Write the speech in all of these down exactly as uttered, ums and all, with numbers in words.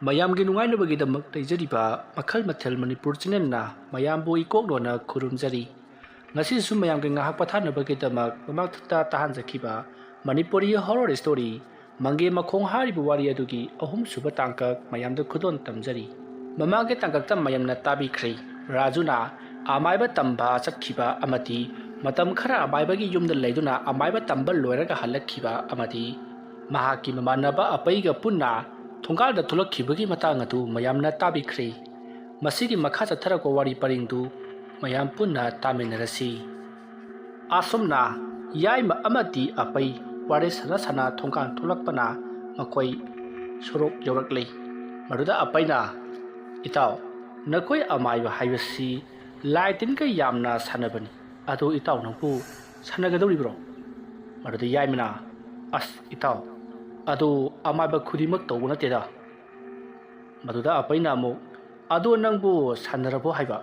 ꯃꯌꯥꯝꯒꯤ ꯅꯨꯡꯉꯥꯏꯅꯕꯒꯤꯗꯃꯛ ꯂꯩꯖꯔꯤꯕ ꯃꯈꯜ ꯃꯊꯦꯜ ꯃꯅꯤꯄꯨꯔ ꯆꯦꯅꯦꯜꯅ ꯃꯌꯥꯝꯕꯨ ꯏꯀꯣꯛ ꯂꯣꯟꯅ ꯈꯨꯔꯨꯝꯖꯔꯤ꯫ ꯉꯁꯤꯁꯨ ꯃꯌꯥꯝꯒꯤ ꯉꯥꯏꯍꯥꯛ ꯄꯣꯊꯥꯅꯕꯒꯤꯗꯃꯛ ꯃꯃꯥꯡꯊꯛꯇ ꯇꯥꯍꯟꯖꯈꯤꯕ ꯃꯅꯤꯄꯨꯔꯤ ꯍꯣꯔꯣꯔ ꯁ꯭ꯇꯣꯔꯤ ꯃꯪꯒꯦ ꯃꯈꯣꯡ ꯍꯥꯏꯔꯤꯕ ꯋꯥꯔꯤ ꯑꯗꯨꯒꯤ ꯑꯍꯨꯝꯁꯨꯕ ꯇꯥꯡꯀꯛ ꯃꯌꯥꯝꯗ ꯈꯨꯗꯣꯜ ꯇꯝꯖꯔꯤ꯫ ꯃꯃꯥꯡꯒꯤ ꯇꯥꯡꯀꯛꯇ ꯃꯌꯥꯝꯅ ꯇꯥꯕꯤꯈ꯭ꯔꯦ, ꯔꯥꯖꯨꯅ ꯑꯃꯥꯏꯕ ꯇꯝꯕ ꯆꯠꯈꯤꯕ ꯑꯃꯗꯤ ꯃꯇꯝ ꯈꯔ ꯑꯃꯥꯏꯕꯒꯤ ꯌꯨꯝꯗ ꯂꯩꯗꯨꯅ ꯑꯃꯥꯏꯕ ꯇꯝꯕ ꯂꯣꯏꯔꯒ ꯍꯜꯂꯛꯈꯤꯕ ꯑꯃꯗꯤ ꯃꯍꯥꯛꯀꯤ ꯃꯃꯥꯟꯅꯕ ꯑꯄꯩꯒ ꯄꯨꯟꯅ ꯊꯣꯡꯒꯥꯜꯗ ꯊꯣꯛꯂꯛꯈꯤꯕꯒꯤ ꯃꯇꯥꯡ ꯑꯗꯨ ꯃꯌꯥꯝꯅ ꯇꯥꯕꯤꯈ꯭ꯔꯦ꯫ ꯃꯁꯤꯒꯤ ꯃꯈꯥ ꯆꯠꯊꯔꯛꯄ ꯋꯥꯔꯤ ꯄꯔꯤꯡꯗꯨ ꯃꯌꯥꯝ ꯄꯨꯟꯅ ꯇꯥꯃꯤꯟꯅꯔꯁꯤ꯫ ꯑꯁꯨꯝꯅ ꯌꯥꯏꯃ ꯑꯃꯗꯤ ꯑꯄꯩ ꯋꯥꯔꯤ ꯁꯥꯟꯅ ꯁꯥꯟꯅ ꯊꯣꯡꯒꯥꯜ ꯊꯣꯛꯂꯛꯄꯅ ꯃꯈꯣꯏ ꯁꯣꯔꯣꯛ ꯌꯧꯔꯛꯂꯤ꯫ ꯃꯗꯨꯗ ꯑꯄꯩꯅ, "ꯏꯇꯥꯎ, ꯅꯈꯣꯏ ꯑꯃꯥꯏꯕ ꯍꯥꯏꯕꯁꯤ ꯂꯥꯏ ꯇꯤꯟꯒ ꯌꯥꯝꯅ ꯁꯥꯟꯅꯕꯅꯤ꯫ ꯑꯗꯨ ꯏꯇꯥꯎ ꯅꯪꯕꯨ ꯁꯥꯟꯅꯒꯗꯧꯔꯤꯕ꯭ꯔꯣ?" ꯃꯗꯨꯗ ꯌꯥꯏꯃꯅ, "ꯑꯁ ꯏꯇꯥꯎ, ꯑꯗꯨ ꯑꯃꯥꯏꯕ ꯈꯨꯗꯤꯡꯃꯛ ꯇꯧꯕ ꯅꯠꯇꯦꯗ꯫" ꯃꯗꯨꯗ ꯑꯄꯩꯅ ꯑꯃꯨꯛ, "ꯑꯗꯣ ꯅꯪꯕꯨ ꯁꯥꯟꯅꯔꯕꯣ ꯍꯥꯏꯕ?"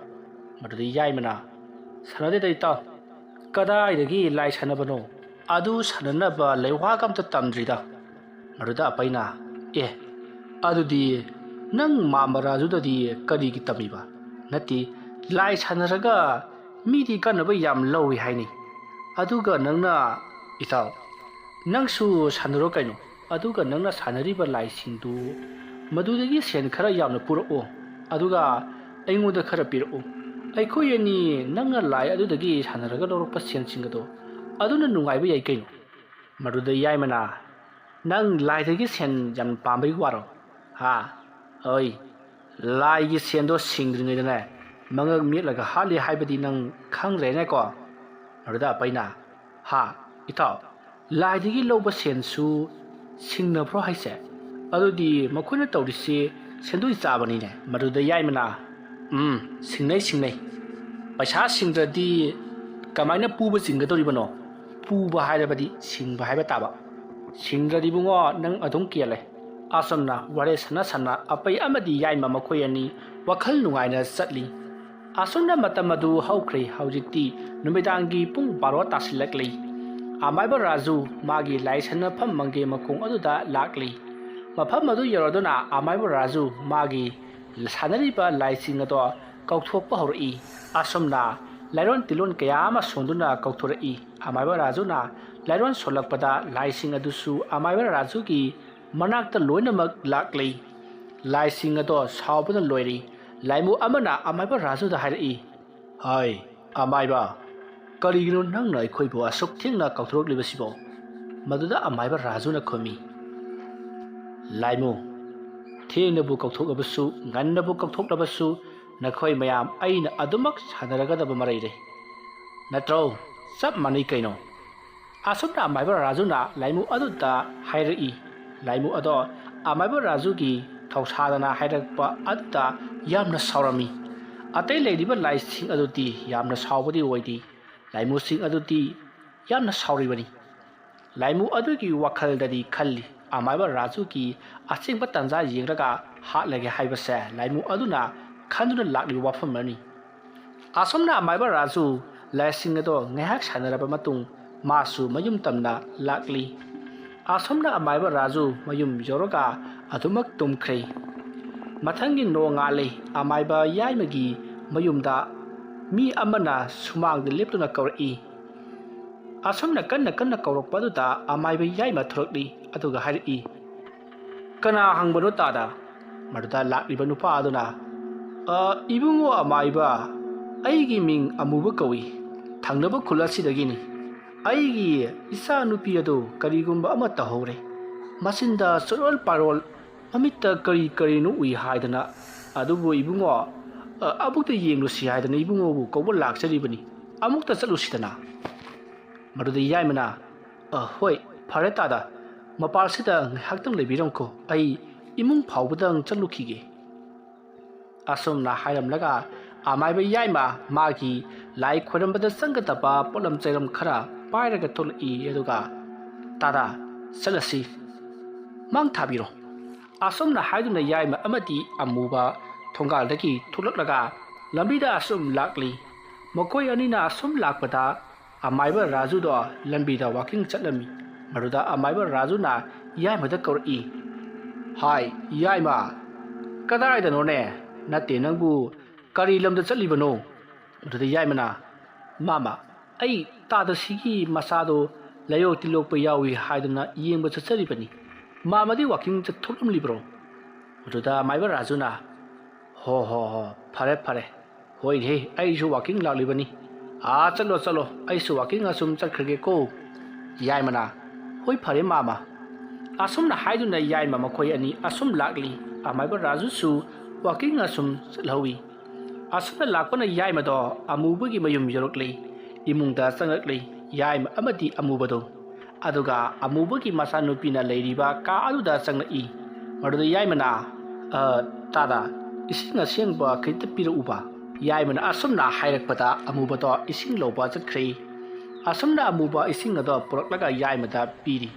ꯃꯗꯨꯗ ꯌꯥꯏꯃꯅ, "ꯁꯥꯟꯅꯗꯦꯗ ꯏꯇꯥꯎ, ꯀꯗꯥꯏꯗꯒꯤ ꯂꯥꯏ ꯁꯥꯟꯅꯕꯅꯣ? ꯑꯗꯨ ꯁꯥꯟꯅꯅꯕ ꯂꯩꯋꯥꯒ ꯑꯝꯇ ꯇꯝꯗ꯭ꯔꯤꯗ꯫" ꯃꯗꯨꯗ ꯑꯄꯩꯅ, "ꯑꯦ, ꯑꯗꯨꯗꯤ ꯅꯪ ꯃꯥꯝꯃ ꯔꯥꯖꯨꯗꯗꯤ ꯀꯔꯤꯒꯤ ꯇꯝꯃꯤꯕ? ꯅꯠꯇꯦ, ꯂꯥꯏ ꯁꯥꯟꯅꯔꯒ ꯃꯤꯗꯤ ꯀꯥꯟꯅꯕ ꯌꯥꯝ ꯂꯧꯏ ꯍꯥꯏꯅꯤ꯫ ꯑꯗꯨꯒ ꯅꯪꯅ, ꯏꯇꯥꯎ, ꯅꯪꯁꯨ ꯁꯥꯟꯅꯔꯣ ꯀꯩꯅꯣ꯫ ꯑꯗꯨꯒ ꯅꯪꯅ ꯁꯥꯟꯅꯔꯤꯕ ꯂꯥꯏꯁꯤꯡꯗꯨ ꯃꯗꯨꯗꯒꯤ ꯁꯦꯟ ꯈꯔ ꯌꯥꯝꯅ ꯄꯨꯔꯛꯑꯣ꯫ ꯑꯗꯨꯒ ꯑꯩꯉꯣꯟꯗ ꯈꯔ ꯄꯤꯔꯛꯎ꯫ ꯑꯩꯈꯣꯏ ꯑꯅꯤ ꯅꯪꯅ ꯂꯥꯏ ꯑꯗꯨꯗꯒꯤ ꯁꯥꯟꯅꯔꯒ ꯂꯧꯔꯛꯄ ꯁꯦꯟꯁꯤꯡ ꯑꯗꯣ ꯑꯗꯨꯅ ꯅꯨꯡꯉꯥꯏꯕ ꯌꯥꯏ ꯀꯩꯅꯣ꯫" ꯃꯗꯨꯗ ꯌꯥꯏꯃꯅ, "ꯅꯪ ꯂꯥꯏꯗꯒꯤ ꯁꯦꯟ ꯌꯥꯝ ꯄꯥꯝꯕꯒꯤ ꯋꯥꯔꯣ? ꯍꯥ? ꯍꯣꯏ, ꯂꯥꯏꯒꯤ ꯁꯦꯟꯗꯣ ꯁꯤꯡꯗ꯭ꯔꯤꯉꯩꯗꯅꯦ ꯃꯉꯛ ꯃꯦꯠꯂꯒ ꯍꯥꯠꯂꯤ ꯍꯥꯏꯕꯗꯤ ꯅꯪ ꯈꯪꯗ꯭ꯔꯦꯅꯦꯀꯣ?" ꯃꯗꯨꯗ ꯑꯄꯩꯅ, "ꯍꯥ, ꯏꯇꯥꯎ, ꯂꯥꯏꯗꯒꯤ ꯂꯧꯕ ꯁꯦꯟꯁꯨ ꯁꯤꯡꯅꯕ꯭ꯔꯣ ꯍꯥꯏꯁꯦ? ꯑꯗꯨꯗꯤ ꯃꯈꯣꯏꯅ ꯇꯧꯔꯤꯁꯤ ꯁꯦꯟꯗꯣꯏ ꯆꯥꯕꯅꯤꯅꯦ꯫" ꯃꯗꯨꯗ ꯌꯥꯏꯃꯅ, "ꯎꯝ, ꯁꯤꯡꯅꯩ, ꯁꯤꯡꯅꯩ꯫ ꯄꯩꯁꯥ ꯁꯤꯡꯗ꯭ꯔꯗꯤ ꯀꯃꯥꯏꯅ ꯄꯨꯕ ꯆꯤꯡꯒꯗꯧꯔꯤꯕꯅꯣ? ꯄꯨꯕ ꯍꯥꯏꯔꯕꯗꯤ ꯁꯤꯡꯕ ꯍꯥꯏꯕ ꯇꯥꯕ꯫ ꯁꯤꯡꯗ꯭ꯔꯗꯤ ꯏꯕꯨꯡꯉꯣ, ꯅꯪ ꯑꯗꯨꯝ ꯀꯦꯜꯂꯦ꯫" ꯑꯁꯨꯝꯅ ꯋꯥꯔꯤ ꯁꯥꯟꯅ ꯁꯥꯟꯅ ꯑꯄꯩ ꯑꯃꯗꯤ ꯌꯥꯏꯃ ꯃꯈꯣꯏ ꯑꯅꯤ ꯋꯥꯈꯜ ꯅꯨꯡꯉꯥꯏꯅ ꯆꯠꯂꯤ꯫ ꯑꯁꯨꯝꯅ ꯃꯇꯝ ꯑꯗꯨ ꯍꯧꯈ꯭ꯔꯦ꯫ ꯍꯧꯖꯤꯛꯇꯤ ꯅꯨꯃꯤꯗꯥꯡꯒꯤ ꯄꯨꯡ ꯕꯥꯔꯣ ꯇꯥꯁꯤꯜꯂꯛꯂꯤ꯫ ꯑꯃꯥꯏꯕ ꯔꯥꯖꯨ ꯃꯥꯒꯤ ꯂꯥꯏ ꯁꯥꯟꯅꯐꯝ ꯃꯪꯒꯦ ꯃꯈꯣꯡ ꯑꯗꯨꯗ ꯂꯥꯛꯂꯤ꯫ ꯃꯐꯝ ꯑꯗꯨ ꯌꯧꯔꯗꯨꯅ ꯑꯃꯥꯏꯕ ꯔꯥꯖꯨ ꯃꯥꯒꯤ ꯁꯥꯟꯅꯔꯤꯕ ꯂꯥꯏꯁꯤꯡ ꯑꯗꯣ ꯀꯧꯊꯣꯛꯄ ꯍꯧꯔꯛꯏ꯫ ꯑꯁꯨꯝꯅ ꯂꯥꯏꯔꯣꯟ ꯇꯤꯂꯣꯟ ꯀꯌꯥ ꯑꯃ ꯁꯣꯟꯗꯨꯅ ꯀꯧꯊꯣꯔꯛꯏ꯫ ꯑꯃꯥꯏꯕ ꯔꯥꯖꯨꯅ ꯂꯥꯏꯔꯣꯟ ꯁꯣꯜꯂꯛꯄꯗ ꯂꯥꯏꯁꯤꯡ ꯑꯗꯨꯁꯨ ꯑꯃꯥꯏꯕ ꯔꯥꯖꯨꯒꯤ ꯃꯅꯥꯛꯇ ꯂꯣꯏꯅꯃꯛ ꯂꯥꯛꯂꯤ꯫ ꯂꯥꯏꯁꯤꯡ ꯑꯗꯣ ꯁꯥꯎꯕꯅ ꯂꯣꯏꯔꯤ꯫ ꯂꯥꯏꯃꯨ ꯑꯃꯅ ꯑꯃꯥꯏꯕ ꯔꯥꯖꯨꯗ ꯍꯥꯏꯔꯛꯏ, "ꯍꯥꯏ, ꯑꯃꯥꯏꯕ, ꯀꯔꯤꯒꯤꯅꯣ ꯅꯪꯅ ꯑꯩꯈꯣꯏꯕꯨ ꯑꯁꯨꯛ ꯊꯦꯡꯅ ꯀꯧꯊꯣꯔꯛꯂꯤꯕꯁꯤꯕꯣ?" ꯃꯗꯨꯗ ꯑꯃꯥꯏꯕ ꯔꯥꯖꯨꯅ ꯈꯨꯝꯃꯤ, "ꯂꯥꯏꯃꯨ, ꯊꯦꯡꯅꯕꯨ ꯀꯧꯊꯣꯛꯂꯕꯁꯨ, ꯉꯟꯅꯕꯨ ꯀꯧꯊꯣꯛꯂꯕꯁꯨ, ꯅꯈꯣꯏ ꯃꯌꯥꯝ ꯑꯩꯅ ꯑꯗꯨꯃꯛ ꯁꯥꯟꯅꯔꯒꯗꯕ ꯃꯔꯩ ꯂꯩ꯫ ꯅꯠꯇ꯭ꯔꯣ? ꯆꯞ ꯃꯥꯟꯅꯩ ꯀꯩꯅꯣ?" ꯑꯁꯨꯝꯅ ꯑꯃꯥꯏꯕ ꯔꯥꯖꯨꯅ ꯂꯥꯏꯃꯨ ꯑꯗꯨꯗ ꯍꯥꯏꯔꯛꯏ꯫ ꯂꯥꯏꯃꯨ ꯑꯗꯣ ꯑꯃꯥꯏꯕ ꯔꯥꯖꯨꯒꯤ ꯊꯧꯁꯥꯗꯅ ꯍꯥꯏꯔꯛꯄ ꯑꯗꯨꯗ ꯌꯥꯝꯅ ꯁꯥꯎꯔꯝꯃꯤ꯫ ꯑꯇꯩ ꯂꯩꯔꯤꯕ ꯂꯥꯏꯁꯤꯡ ꯑꯗꯨꯗꯤ ꯌꯥꯝꯅ ꯁꯥꯎꯕꯗꯤ ꯑꯣꯏꯗꯦ꯫ ꯂꯥꯏꯃꯨꯁꯤꯡ ꯑꯗꯨꯗꯤ ꯌꯥꯝꯅ ꯁꯥꯎꯔꯤꯕꯅꯤ꯫ ꯂꯥꯏꯃꯨ ꯑꯗꯨꯒꯤ ꯋꯥꯈꯜꯗꯗꯤ ꯈꯜꯂꯤ, ꯑꯃꯥꯏꯕ ꯔꯥꯖꯨꯒꯤ ꯑꯁꯦꯡꯕ ꯇꯥꯟꯖꯥ ꯌꯦꯡꯂꯒ ꯍꯥꯠꯂꯒꯦ ꯍꯥꯏꯕꯁꯦ ꯂꯥꯏꯃꯨ ꯑꯗꯨꯅ ꯈꯟꯗꯨꯅ ꯂꯥꯛꯂꯤꯕ ꯋꯥꯐꯝ ꯑꯃꯅꯤ꯫ ꯑꯁꯨꯝꯅ ꯑꯃꯥꯏꯕ ꯔꯥꯖꯨ ꯂꯥꯏꯁꯤꯡ ꯑꯗꯣ ꯉꯥꯏꯍꯥꯛ ꯁꯥꯟꯅꯔꯕ ꯃꯇꯨꯡ ꯃꯥꯁꯨ ꯃꯌꯨꯝ ꯇꯝꯅ ꯂꯥꯛꯂꯤ꯫ ꯑꯁꯨꯝꯅ ꯑꯃꯥꯏꯕ ꯔꯥꯖꯨ ꯃꯌꯨꯝ ꯌꯧꯔꯒ ꯑꯗꯨꯃꯛ ꯇꯨꯝꯈ꯭ꯔꯦ꯫ ꯃꯊꯪꯒꯤ ꯅꯣꯡꯉꯥꯜꯂꯦ꯫ ꯑꯃꯥꯏꯕ ꯌꯥꯏꯃꯒꯤ ꯃꯌꯨꯝꯗ ꯃꯤ ꯑꯃꯅ ꯁꯨꯃꯥꯡꯗ ꯂꯦꯞꯇꯨꯅ ꯀꯧꯔꯛꯏ꯫ ꯑꯁꯨꯝꯅ ꯀꯟꯅ ꯀꯟꯅ ꯀꯧꯔꯛꯄ ꯑꯗꯨꯗ ꯑꯃꯥꯏꯕ ꯌꯥꯏꯃ ꯊꯣꯔꯛꯂꯤ꯫ ꯑꯗꯨꯒ ꯍꯥꯏꯔꯛꯏ, "ꯀꯅꯥ ꯍꯪꯕꯅꯣ ꯇꯥꯗ?" ꯃꯗꯨꯗ ꯂꯥꯛꯂꯤꯕ ꯅꯨꯄꯥ ꯑꯗꯨꯅ, "ꯑ, ꯏꯕꯨꯡꯉꯣ ꯑꯃꯥꯏꯕ, ꯑꯩꯒꯤ ꯃꯤꯡ ꯑꯃꯨꯕ ꯀꯧꯏ꯫ ꯊꯪꯅꯕ ꯈꯨꯜ ꯑꯁꯤꯗꯒꯤꯅꯤ꯫ ꯑꯩꯒꯤ ꯏꯆꯥ ꯅꯨꯄꯤ ꯑꯗꯨ ꯀꯔꯤꯒꯨꯝꯕ ꯑꯃ ꯇꯧꯍꯧꯔꯦ꯫ ꯃꯆꯤꯟꯗ ꯆꯣꯔꯣꯜ ꯄꯥꯔꯣꯜ, ꯃꯃꯤꯠꯇ ꯀꯔꯤ ꯀꯔꯤꯅꯣ ꯎꯏ ꯍꯥꯏꯗꯅ꯫ ꯑꯗꯨꯕꯨ ꯏꯕꯨꯡꯉꯣ, ꯑ, ꯑꯃꯨꯛꯇ ꯌꯦꯡꯂꯨꯁꯤ ꯍꯥꯏꯗꯅ ꯏꯕꯨꯡꯉꯣꯕꯨ ꯀꯧꯕ ꯂꯥꯛꯆꯔꯤꯕꯅꯤ꯫ ꯑꯃꯨꯛꯇ ꯆꯠꯂꯨꯁꯤꯗꯅ?" ꯃꯗꯨꯗ ꯌꯥꯏꯃꯅ, "ꯑ, ꯍꯣꯏ, ꯐꯔꯦ ꯇꯥꯗ, ꯃꯄꯥꯜꯁꯤꯗ ꯉꯥꯏꯍꯥꯛꯇꯪ ꯂꯩꯕꯤꯔꯝꯈꯣ, ꯑꯩ ꯏꯃꯨꯡ ꯐꯥꯎꯕꯗꯪ ꯆꯠꯂꯨꯈꯤꯒꯦ"꯫ ꯑꯁꯨꯝꯅ ꯍꯥꯏꯔꯝꯂꯒ ꯑꯃꯥꯏꯕ ꯌꯥꯏꯃ ꯃꯥꯒꯤ ꯂꯥꯏ ꯈꯣꯏꯔꯝꯕꯗ ꯆꯪꯒꯗꯕ ꯄꯣꯠꯂꯝ ꯆꯩꯔꯝ ꯈꯔ ꯄꯥꯏꯔꯒ ꯊꯣꯛꯂꯛꯏ꯫ ꯑꯗꯨꯒ, "ꯇꯥꯗ, ꯆꯠꯂꯁꯤ, ꯃꯥꯡ ꯊꯥꯕꯤꯔꯣ"꯫ ꯑꯁꯨꯝꯅ ꯍꯥꯏꯗꯨꯅ ꯌꯥꯏꯃ ꯑꯃꯗꯤ ꯑꯃꯨꯕ ꯊꯣꯡꯒꯥꯜꯗꯒꯤ ꯊꯣꯛꯂꯛꯂꯒ ꯂꯝꯕꯤꯗ ꯑꯁꯨꯝ ꯂꯥꯛꯂꯤ꯫ ꯃꯈꯣꯏ ꯑꯅꯤꯅ ꯑꯁꯨꯝ ꯂꯥꯛꯄꯗ ꯑꯃꯥꯏꯕ ꯔꯥꯖꯨꯗꯣ ꯂꯝꯕꯤꯗ ꯋꯥꯀꯤꯡ ꯆꯠꯂꯝꯃꯤ꯫ ꯃꯗꯨꯗ ꯑꯃꯥꯏꯕ ꯔꯥꯖꯨꯅ ꯌꯥꯏꯃꯗ ꯀꯧꯔꯛꯏ, ꯍꯥꯏ, ꯌꯥꯏꯃ, ꯀꯗꯥꯏꯗꯅꯣꯅꯦ? ꯅꯠꯇꯦ, ꯅꯪꯕꯨ ꯀꯔꯤ ꯂꯝꯗ ꯆꯠꯂꯤꯕꯅꯣ? ꯑꯗꯨꯗ ꯌꯥꯏꯃꯅ, ꯃꯥꯃ, ꯑꯩ ꯇꯥꯗꯁꯤꯒꯤ ꯃꯆꯥꯗꯣ ꯂꯩꯔꯣꯛ ꯇꯤꯜꯂꯣꯛꯄ ꯌꯥꯎꯏ ꯍꯥꯏꯗꯨꯅ ꯌꯦꯡꯕ ꯆꯠꯆꯔꯤꯕꯅꯤ꯫ ꯃꯥꯃꯗꯤ ꯋꯥꯀꯤꯡ ꯆꯠꯊꯣꯛꯂꯝꯂꯤꯕ꯭ꯔꯣ? ꯑꯗꯨꯗ ꯃꯥꯏꯕ ꯔꯥꯖꯨꯅ, ꯍꯣ ꯍꯣ ꯍꯣ, ꯐꯔꯦ ꯐꯔꯦ, ꯍꯣꯏꯅꯦ, ꯑꯩꯁꯨ ꯋꯥꯀꯤꯡ ꯂꯥꯛꯂꯤꯕꯅꯤ꯫ ꯑꯥ, ꯆꯠꯂꯣ ꯆꯠꯂꯣ, ꯑꯩꯁꯨ ꯋꯥꯀꯤꯡ ꯑꯁꯨꯝ ꯆꯠꯈ꯭ꯔꯒꯦꯀꯣ꯫ ꯌꯥꯏꯃꯅ, ꯍꯣꯏ ꯐꯔꯦ ꯃꯥꯃ꯫ ꯑꯁꯨꯝꯅ ꯍꯥꯏꯗꯨꯅ ꯌꯥꯏꯃ ꯃꯈꯣꯏ ꯑꯅꯤ ꯑꯁꯨꯝ ꯂꯥꯛꯂꯤ꯫ ꯑꯃꯥꯏꯕ ꯔꯥꯖꯨꯁꯨ ꯋꯥꯀꯤꯡ ꯑꯁꯨꯝ ꯆꯠꯍꯧꯏ꯫ ꯑꯁꯨꯝꯅ ꯂꯥꯛꯄꯅ ꯌꯥꯏꯃꯗꯣ ꯑꯃꯨꯕꯒꯤ ꯃꯌꯨꯝ ꯌꯧꯔꯛꯂꯤ꯫ ꯏꯃꯨꯡꯗ ꯆꯪꯂꯛꯂꯤ꯫ ꯌꯥꯏꯃ ꯑꯃꯗꯤ ꯑꯃꯨꯕꯗꯣ, ꯑꯗꯨꯒ ꯑꯃꯨꯕꯒꯤ ꯃꯆꯥꯅꯨꯄꯤꯅ ꯂꯩꯔꯤꯕ ꯀꯥ ꯑꯗꯨꯗ ꯆꯪꯂꯛꯏ꯫ ꯃꯗꯨꯗ ꯌꯥꯏꯃꯅ, "ꯑ, ꯇꯥꯗ, ꯏꯁꯤꯡ ꯑꯁꯦꯡꯕ ꯈꯤꯇ ꯄꯤꯔꯛꯎꯕ?" ꯌꯥꯏꯃꯅ ꯑꯁꯨꯝꯅ ꯍꯥꯏꯔꯛꯄꯗ ꯑꯃꯨꯕꯗꯣ ꯏꯁꯤꯡ ꯂꯧꯕ ꯆꯠꯈ꯭ꯔꯦ꯫ ꯑꯁꯨꯝꯅ ꯑꯃꯨꯕ ꯏꯁꯤꯡ ꯑꯗꯣ ꯄꯨꯔꯛꯂꯒ ꯌꯥꯏꯃꯗ ꯄꯤꯔꯤ꯫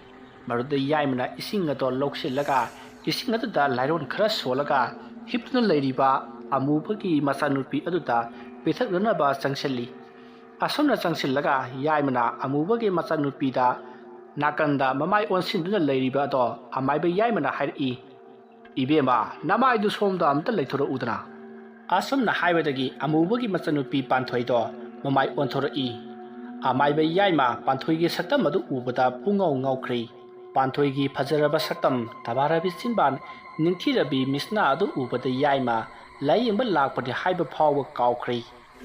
ꯃꯗꯨꯗ ꯌꯥꯏꯃꯅ ꯏꯁꯤꯡ ꯑꯗꯣ ꯂꯧꯁꯤꯜꯂꯒ ꯏꯁꯤꯡ ꯑꯗꯨꯗ ꯂꯥꯏꯔꯣꯟ ꯈꯔ ꯁꯣꯜꯂꯒ ꯍꯤꯞꯇꯨꯅ ꯂꯩꯔꯤꯕ ꯑꯃꯨꯕꯒꯤ ꯃꯆꯥꯅꯨꯄꯤ ꯑꯗꯨꯗ ꯄꯤꯊꯛꯅꯅꯕ ꯆꯪꯁꯤꯜꯂꯤ꯫ ꯑꯁꯨꯝꯅ ꯆꯪꯁꯤꯜꯂꯒ ꯌꯥꯏꯃꯅ ꯑꯃꯨꯕꯒꯤ ꯃꯆꯥꯅꯨꯄꯤꯗ ꯅꯥꯀꯟꯗ ꯃꯃꯥꯏ ꯑꯣꯟꯁꯤꯟꯗꯨꯅ ꯂꯩꯔꯤꯕ ꯑꯗꯣ ꯑꯃꯥꯏꯕ ꯌꯥꯏꯃꯅ ꯍꯥꯏꯔꯛꯏ, "ꯏꯕꯦꯝꯃ, ꯅꯃꯥꯏꯗꯨ ꯁꯣꯝꯗ ꯑꯝꯇ ꯂꯩꯊꯣꯔꯛꯎꯗꯅ"꯫ ꯑꯁꯨꯝꯅ ꯍꯥꯏꯕꯗꯒꯤ ꯑꯃꯨꯕꯒꯤ ꯃꯆꯥꯅꯨꯄꯤ ꯄꯥꯟꯊꯣꯏꯗꯣ ꯃꯃꯥꯏ ꯑꯣꯟꯊꯣꯔꯛꯏ꯫ ꯑꯃꯥꯏꯕ ꯌꯥꯏꯃ ꯄꯥꯟꯊꯣꯏꯒꯤ ꯁꯛꯇꯝ ꯑꯗꯨ ꯎꯕꯗ ꯄꯨꯡꯉꯥꯎ ꯉꯥꯎꯈ꯭ꯔꯦ꯫ ꯄꯥꯟꯊꯣꯏꯒꯤ ꯐꯖꯔꯕ ꯁꯛꯇꯝ, ꯊꯕꯥꯔꯕꯤ ꯆꯤꯟꯕꯥꯟ, ꯅꯤꯡꯊꯤꯔꯕꯤ ꯃꯤꯁꯅꯥ ꯑꯗꯨ ꯎꯕꯗ ꯌꯥꯏꯃ ꯂꯥꯏꯌꯦꯡꯕ ꯂꯥꯛꯄꯅꯤ ꯍꯥꯏꯕ ꯐꯥꯎꯕ ꯀꯥꯎꯈ꯭ꯔꯦ꯫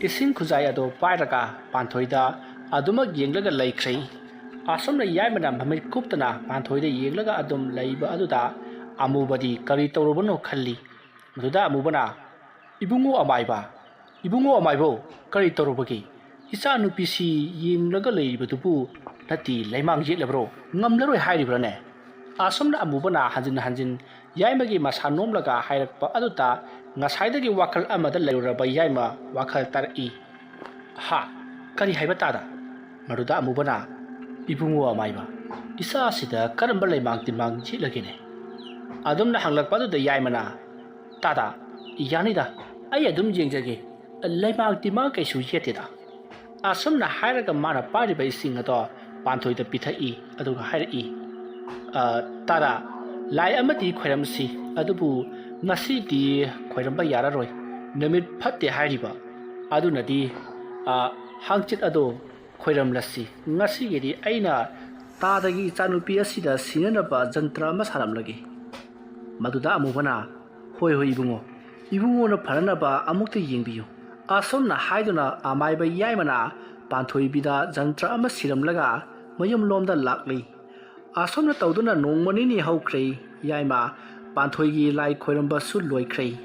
ꯏꯁꯤꯡ ꯈꯨꯖꯥꯏ ꯑꯗꯨ ꯄꯥꯏꯔꯒ ꯄꯥꯟꯊꯣꯏꯗ ꯑꯗꯨꯃꯛ ꯌꯦꯡꯂꯒ ꯂꯩꯈ꯭ꯔꯦ꯫ ꯑꯁꯨꯝꯅ ꯌꯥꯏꯃꯅ ꯃꯃꯤꯠ ꯀꯨꯞꯇꯅ ꯄꯥꯟꯊꯣꯏꯗ ꯌꯦꯡꯂꯒ ꯑꯗꯨꯝ ꯂꯩꯕ ꯑꯗꯨꯗ ꯑꯃꯨꯕꯗꯤ ꯀꯔꯤ ꯇꯧꯔꯨꯕꯅꯣ ꯈꯜꯂꯤ꯫ ꯃꯗꯨꯗ ꯑꯃꯨꯕꯅ, "ꯏꯕꯨꯡꯉꯣ ꯑꯃꯥꯏꯕ, ꯏꯕꯨꯡꯉꯣ ꯑꯃꯥꯏꯕꯧ, ꯀꯔꯤ ꯇꯧꯔꯨꯕꯒꯦ? ꯏꯆꯥ ꯅꯨꯄꯤꯁꯤ ꯌꯦꯡꯂꯒ ꯂꯩꯔꯤꯕꯗꯨꯕꯨ ꯅꯠꯇꯤ ꯂꯩꯃꯥꯡ ꯌꯦꯠꯂꯕ꯭ꯔꯣ? ꯉꯝꯂꯔꯣꯏ ꯍꯥꯏꯔꯤꯕ꯭ꯔꯥꯅꯦ?" ꯑꯁꯨꯝꯅ ꯑꯃꯨꯕꯅ ꯍꯟꯖꯤꯟ ꯍꯟꯖꯤꯟ ꯌꯥꯏꯃꯒꯤ ꯃꯁꯥ ꯅꯣꯝꯂꯒ ꯍꯥꯏꯔꯛꯄ ꯑꯗꯨꯗ ꯉꯁꯥꯏꯗꯒꯤ ꯋꯥꯈꯜ ꯑꯃꯗ ꯂꯩꯔꯨꯔꯕ ꯌꯥꯏꯃ ꯋꯥꯈꯜ ꯇꯥꯔꯛꯏ꯫ "ꯍꯥ? ꯀꯔꯤ ꯍꯥꯏꯕ ꯇꯥꯗ?" ꯃꯗꯨꯗ ꯑꯃꯨꯕꯅ, "ꯏꯕꯨꯡꯉꯣ ꯑꯃꯥꯏꯕ, ꯏꯆꯥꯁꯤꯗ ꯀꯔꯝꯕ ꯂꯩꯃꯥꯡ ꯇꯤꯟꯃꯥꯡ ꯌꯦꯠꯂꯒꯦꯅꯦ?" ꯑꯗꯨꯝꯅ ꯍꯪꯂꯛꯄ ꯑꯗꯨꯗ ꯌꯥꯏꯃꯅ, "ꯇꯥꯗ, ꯌꯥꯅꯤꯗ, ꯑꯩ ꯑꯗꯨꯝ ꯌꯦꯡꯖꯒꯦ, ꯂꯩꯃꯥꯡ ꯇꯤꯟꯃꯥꯡ ꯀꯩꯁꯨ ꯌꯦꯠꯇꯦꯗ"꯫ ꯑꯁꯨꯝꯅ ꯍꯥꯏꯔꯒ ꯃꯥꯅ ꯄꯥꯏꯔꯤꯕ ꯏꯁꯤꯡ ꯑꯗꯣ ꯄꯥꯟꯊꯣꯏꯗ ꯄꯤꯊꯛꯏ, ꯑꯗꯨꯒ ꯍꯥꯏꯔꯛꯏ, "ꯑ, ꯇꯥꯗ, ꯂꯥꯏ ꯑꯃꯗꯤ ꯈꯣꯏꯔꯝꯁꯤ, ꯑꯗꯨꯕꯨ ꯉꯁꯤꯗꯤ ꯈꯣꯏꯔꯝꯕ ꯌꯥꯔꯔꯣꯏ, ꯅꯨꯃꯤꯠ ꯐꯠꯇꯦ ꯍꯥꯏꯔꯤꯕ꯫ ꯑꯗꯨꯅꯗꯤ, ꯑ, ꯍꯥꯡꯆꯤꯠ ꯑꯗꯣ ꯈꯣꯏꯔꯝꯂꯁꯤ꯫ ꯉꯁꯤꯒꯤꯗꯤ ꯑꯩꯅ ꯇꯥꯗꯒꯤ ꯏꯆꯥꯅꯨꯄꯤ ꯑꯁꯤꯗ ꯁꯤꯅꯅꯕ ꯖꯟꯇ꯭ꯔ ꯑꯃ ꯁꯥꯔꯝꯂꯒꯦ꯫ ꯃꯗꯨꯗ ꯑꯃꯨꯕꯅ, "ꯍꯣꯏ, ꯍꯣꯏ, ꯏꯕꯨꯡꯉꯣ, ꯏꯕꯨꯡꯉꯣꯅ ꯐꯅꯅꯕ ꯑꯃꯨꯛꯇ ꯌꯦꯡꯕꯤꯌꯨ"꯫ ꯑꯁꯨꯝꯅ ꯍꯥꯏꯗꯨꯅ ꯑꯃꯥꯏꯕ ꯌꯥꯏꯃꯅ ꯄꯥꯟꯊꯣꯏꯕꯤꯗ ꯖꯟꯇ꯭ꯔ ꯑꯃ ꯁꯤꯔꯝꯂꯒ ꯃꯌꯨꯝꯂꯣꯝꯗ ꯂꯥꯛꯂꯤ꯫ ꯑꯁꯨꯝꯅ ꯇꯧꯗꯨꯅ ꯅꯣꯡꯃ ꯅꯤꯅꯤ ꯍꯧꯈ꯭ꯔꯦ꯫ ꯌꯥꯏꯃ ꯄꯥꯟꯊꯣꯏꯒꯤ ꯂꯥꯏ ꯈꯣꯏꯔꯝꯕꯁꯨ ꯂꯣꯏꯈ꯭ꯔꯦ꯫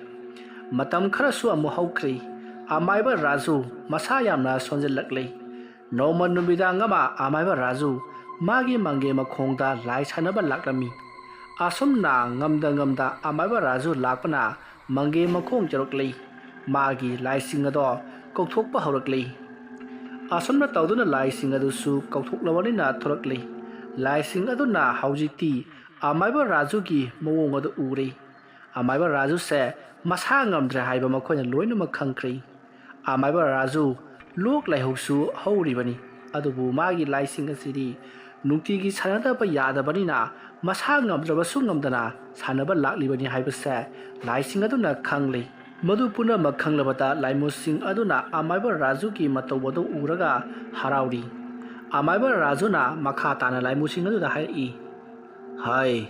ꯃꯇꯝ ꯈꯔꯁꯨ ꯑꯃꯨꯛ ꯍꯧꯈ꯭ꯔꯦ꯫ ꯑꯃꯥꯏꯕ ꯔꯥꯖꯨ ꯃꯁꯥ ꯌꯥꯝꯅ ꯁꯣꯟꯖꯜꯂꯛꯂꯦ꯫ ꯅꯣꯡꯃ ꯅꯨꯃꯤꯗꯥꯡ ꯑꯃ ꯑꯃꯥꯏꯕ ꯔꯥꯖꯨ ꯃꯥꯒꯤ ꯃꯪꯒꯦ ꯃꯈꯣꯡꯗ ꯂꯥꯏ ꯁꯥꯟꯅꯕ ꯂꯥꯛꯂꯝꯃꯤ꯫ ꯑꯁꯨꯝꯅ ꯉꯝꯗ ꯉꯝꯗ ꯑꯃꯥꯏꯕ ꯔꯥꯖꯨ ꯂꯥꯛꯄꯅ ꯃꯪꯒꯦ ꯃꯈꯣꯡ ꯆꯧꯔꯛꯂꯤ꯫ ꯃꯥꯒꯤ ꯂꯥꯏꯁꯤꯡ ꯑꯗꯣ ꯀꯧꯊꯣꯛꯄ ꯍꯧꯔꯛꯂꯤ꯫ ꯑꯁꯨꯝꯅ ꯇꯧꯗꯨꯅ ꯂꯥꯏꯁꯤꯡ ꯑꯗꯨꯁꯨ ꯀꯧꯊꯣꯛꯂꯕꯅꯤꯅ ꯊꯣꯔꯛꯂꯤ꯫ ꯂꯥꯏꯁꯤꯡ ꯑꯗꯨꯅ ꯍꯧꯖꯤꯛꯇꯤ ꯑꯃꯥꯏꯕ ꯔꯥꯖꯨꯒꯤ ꯃꯑꯣꯡ ꯑꯗꯨ ꯎꯔꯦ꯫ ꯑꯃꯥꯏꯕ ꯔꯥꯖꯨꯁꯦ ꯃꯁꯥ ꯉꯝꯗ꯭ꯔꯦ ꯍꯥꯏꯕ ꯃꯈꯣꯏꯅ ꯂꯣꯏꯅꯃꯛ ꯈꯪꯈ꯭ꯔꯦ꯫ ꯑꯃꯥꯏꯕ ꯔꯥꯖꯨ ꯂꯣꯛ ꯂꯥꯏꯍꯧꯁꯨ ꯍꯧꯔꯤꯕꯅꯤ, ꯑꯗꯨꯕꯨ ꯃꯥꯒꯤ ꯂꯥꯏꯁꯤꯡ ꯑꯁꯤꯗꯤ ꯅꯨꯡꯇꯤꯒꯤ ꯁꯥꯟꯅꯗꯕ ꯌꯥꯗꯕꯅꯤꯅ ꯃꯁꯥ ꯉꯝꯗ꯭ꯔꯕꯁꯨ ꯉꯝꯗꯅ ꯁꯥꯟꯅꯕ ꯂꯥꯛꯂꯤꯕꯅꯤ ꯍꯥꯏꯕꯁꯦ ꯂꯥꯏꯁꯤꯡ ꯑꯗꯨꯅ ꯈꯪꯂꯤ꯫ ꯃꯗꯨ ꯄꯨꯝꯅꯃꯛ ꯈꯪꯂꯕꯗ ꯂꯥꯏꯃꯨꯁꯤꯡ ꯑꯗꯨꯅ ꯑꯃꯥꯏꯕ ꯔꯥꯖꯨꯒꯤ ꯃꯇꯧ ꯑꯗꯨ ꯎꯔꯒ ꯍꯔꯥꯎꯔꯤ꯫ ꯑꯃꯥꯏꯕ ꯔꯥꯖꯨꯅ ꯃꯈꯥ ꯇꯥꯅ ꯂꯥꯏꯃꯨꯁꯤꯡ ꯑꯗꯨꯗ ꯍꯥꯏꯔꯛꯏ, "ꯍꯥꯏ,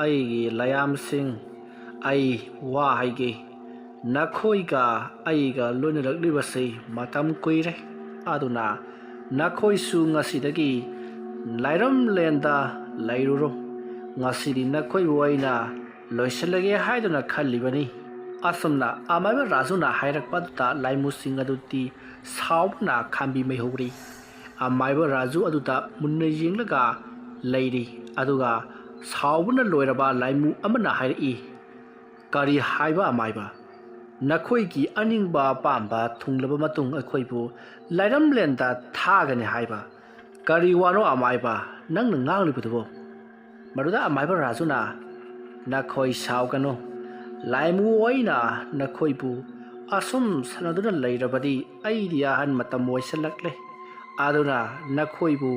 ꯑꯩꯒꯤ ꯂꯥꯏꯌꯥꯝꯁꯤꯡ, ꯑꯩ ꯋꯥ ꯍꯥꯏꯒꯦ꯫ ꯅꯈꯣꯏꯒ ꯑꯩꯒ ꯂꯣꯏꯅꯔꯛꯂꯤꯕꯁꯤ ꯃꯇꯝ ꯀꯨꯏꯔꯦ꯫ ꯑꯗꯨꯅ ꯅꯈꯣꯏꯁꯨ ꯉꯁꯤꯗꯒꯤ ꯂꯥꯏꯔꯝꯂꯦꯟꯗ ꯂꯩꯔꯨꯔꯣ꯫ ꯉꯁꯤꯗꯤ ꯅꯈꯣꯏꯕꯨ ꯑꯩꯅ ꯂꯣꯏꯁꯤꯜꯂꯒꯦ ꯍꯥꯏꯗꯨꯅ ꯈꯜꯂꯤꯕꯅꯤ"꯫ ꯑꯁꯨꯝꯅ ꯑꯃꯥꯏꯕ ꯔꯥꯖꯨꯅ ꯍꯥꯏꯔꯛꯄ ꯑꯗꯨꯗ ꯂꯥꯏꯃꯨꯁꯤꯡ ꯑꯗꯨꯗꯤ ꯁꯥꯎꯕꯅ ꯈꯥꯝꯕꯤ ꯃꯩꯍꯧꯔꯤ꯫ ꯑꯃꯥꯏꯕ ꯔꯥꯖꯨ ꯑꯗꯨꯗ ꯃꯨꯟꯅ ꯌꯦꯡꯂꯒ ꯂꯩꯔꯤ꯫ ꯑꯗꯨꯒ ꯁꯥꯎꯕꯅ ꯂꯣꯏꯔꯕ ꯂꯥꯏꯃꯨ ꯑꯃꯅ ꯍꯥꯏꯔꯛꯏ, "ꯀꯔꯤ ꯍꯥꯏꯕ ꯑꯃꯥꯏꯕ? ꯅꯈꯣꯏꯒꯤ ꯑꯅꯤꯡꯕ ꯑꯄꯥꯝꯕ ꯊꯨꯡꯂꯕ ꯃꯇꯨꯡ ꯑꯩꯈꯣꯏꯕꯨ ꯂꯥꯏꯔꯝꯂꯦꯟꯗ ꯊꯥꯒꯅꯤ ꯍꯥꯏꯕ? ꯀꯔꯤ ꯋꯥꯅꯣ ꯑꯃꯥꯏꯕ ꯅꯪꯅ ꯉꯥꯡꯂꯤꯕꯗꯨꯕꯣ?" ꯃꯗꯨꯗ ꯑꯃꯥꯏꯕ ꯔꯥꯖꯨꯅ, "ꯅꯈꯣꯏ ꯁꯥꯎꯒꯅꯨ꯫ ꯂꯥꯏꯃꯨ ꯑꯣꯏꯅ ꯅꯈꯣꯏꯕꯨ ꯑꯁꯨꯝ ꯁꯥꯟꯅꯗꯨꯅ ꯂꯩꯔꯕꯗꯤ ꯑꯩꯗꯤ ꯑꯍꯟ ꯃꯇꯝ ꯑꯣꯏꯁꯤꯜꯂꯛꯂꯦ꯫ ꯑꯗꯨꯅ ꯅꯈꯣꯏꯕꯨ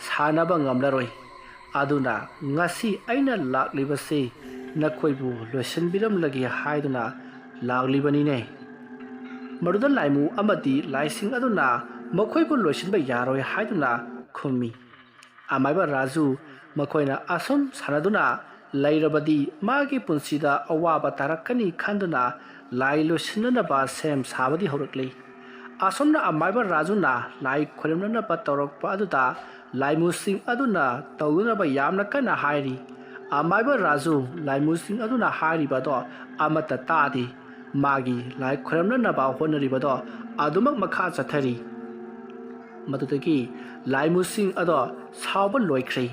ꯁꯥꯟꯅꯕ ꯉꯝꯂꯔꯣꯏ꯫ ꯑꯗꯨꯅ ꯉꯁꯤ ꯑꯩꯅ ꯂꯥꯛꯂꯤꯕꯁꯤ ꯅꯈꯣꯏꯕꯨ ꯂꯣꯏꯁꯤꯟꯕꯤꯔꯝꯂꯒꯦ ꯍꯥꯏꯗꯨꯅ ꯂꯥꯛꯂꯤꯕꯅꯤꯅꯦ꯫ ꯃꯗꯨꯗ ꯂꯥꯏꯃꯨ ꯑꯃꯗꯤ ꯂꯥꯏꯁꯤꯡ ꯑꯗꯨꯅ ꯃꯈꯣꯏꯕꯨ ꯂꯣꯏꯁꯤꯟꯕ ꯌꯥꯔꯣꯏ ꯍꯥꯏꯗꯨꯅ ꯈꯨꯝꯃꯤ꯫ ꯑꯃꯥꯏꯕ ꯔꯥꯖꯨ ꯃꯈꯣꯏꯅ ꯑꯁꯨꯝ ꯁꯥꯟꯅꯗꯨꯅ ꯂꯩꯔꯕꯗꯤ ꯃꯥꯒꯤ ꯄꯨꯟꯁꯤꯗ ꯑꯋꯥꯕ ꯇꯥꯔꯛꯀꯅꯤ ꯈꯟꯗꯨꯅ ꯂꯥꯏ ꯂꯣꯏꯁꯤꯟꯅꯅꯕ ꯁꯦꯝ ꯁꯥꯕꯗꯤ ꯍꯧꯔꯛꯂꯤ꯫ ꯑꯁꯨꯝꯅ ꯑꯃꯥꯏꯕ ꯔꯥꯖꯨꯅ ꯂꯥꯏ ꯈꯣꯏꯔꯝꯅꯅꯕ ꯇꯧꯔꯛꯄ ꯑꯗꯨꯗ ꯂꯥꯏꯃꯨꯁꯤꯡ ꯑꯗꯨꯅ ꯇꯧꯗꯅꯕ ꯌꯥꯝꯅ ꯀꯟꯅ ꯍꯥꯏꯔꯤ꯫ ꯑꯃꯥꯏꯕ ꯔꯥꯖꯨ ꯂꯥꯏꯃꯨꯁꯤꯡ ꯑꯗꯨꯅ ꯍꯥꯏꯔꯤꯕ ꯑꯗꯣ ꯑꯃꯠꯇ ꯇꯥꯗꯦ꯫ ꯃꯥꯒꯤ ꯂꯥꯏ ꯈꯣꯏꯔꯝꯅꯅꯕ ꯍꯣꯠꯅꯔꯤꯕꯗꯣ ꯑꯗꯨꯃꯛ ꯃꯈꯥ ꯆꯠꯊꯔꯤ꯫ ꯃꯗꯨꯗꯒꯤ ꯂꯥꯏꯃꯨꯁꯤꯡ ꯑꯗꯣ ꯁꯥꯎꯕ ꯂꯣꯏꯈ꯭ꯔꯦ꯫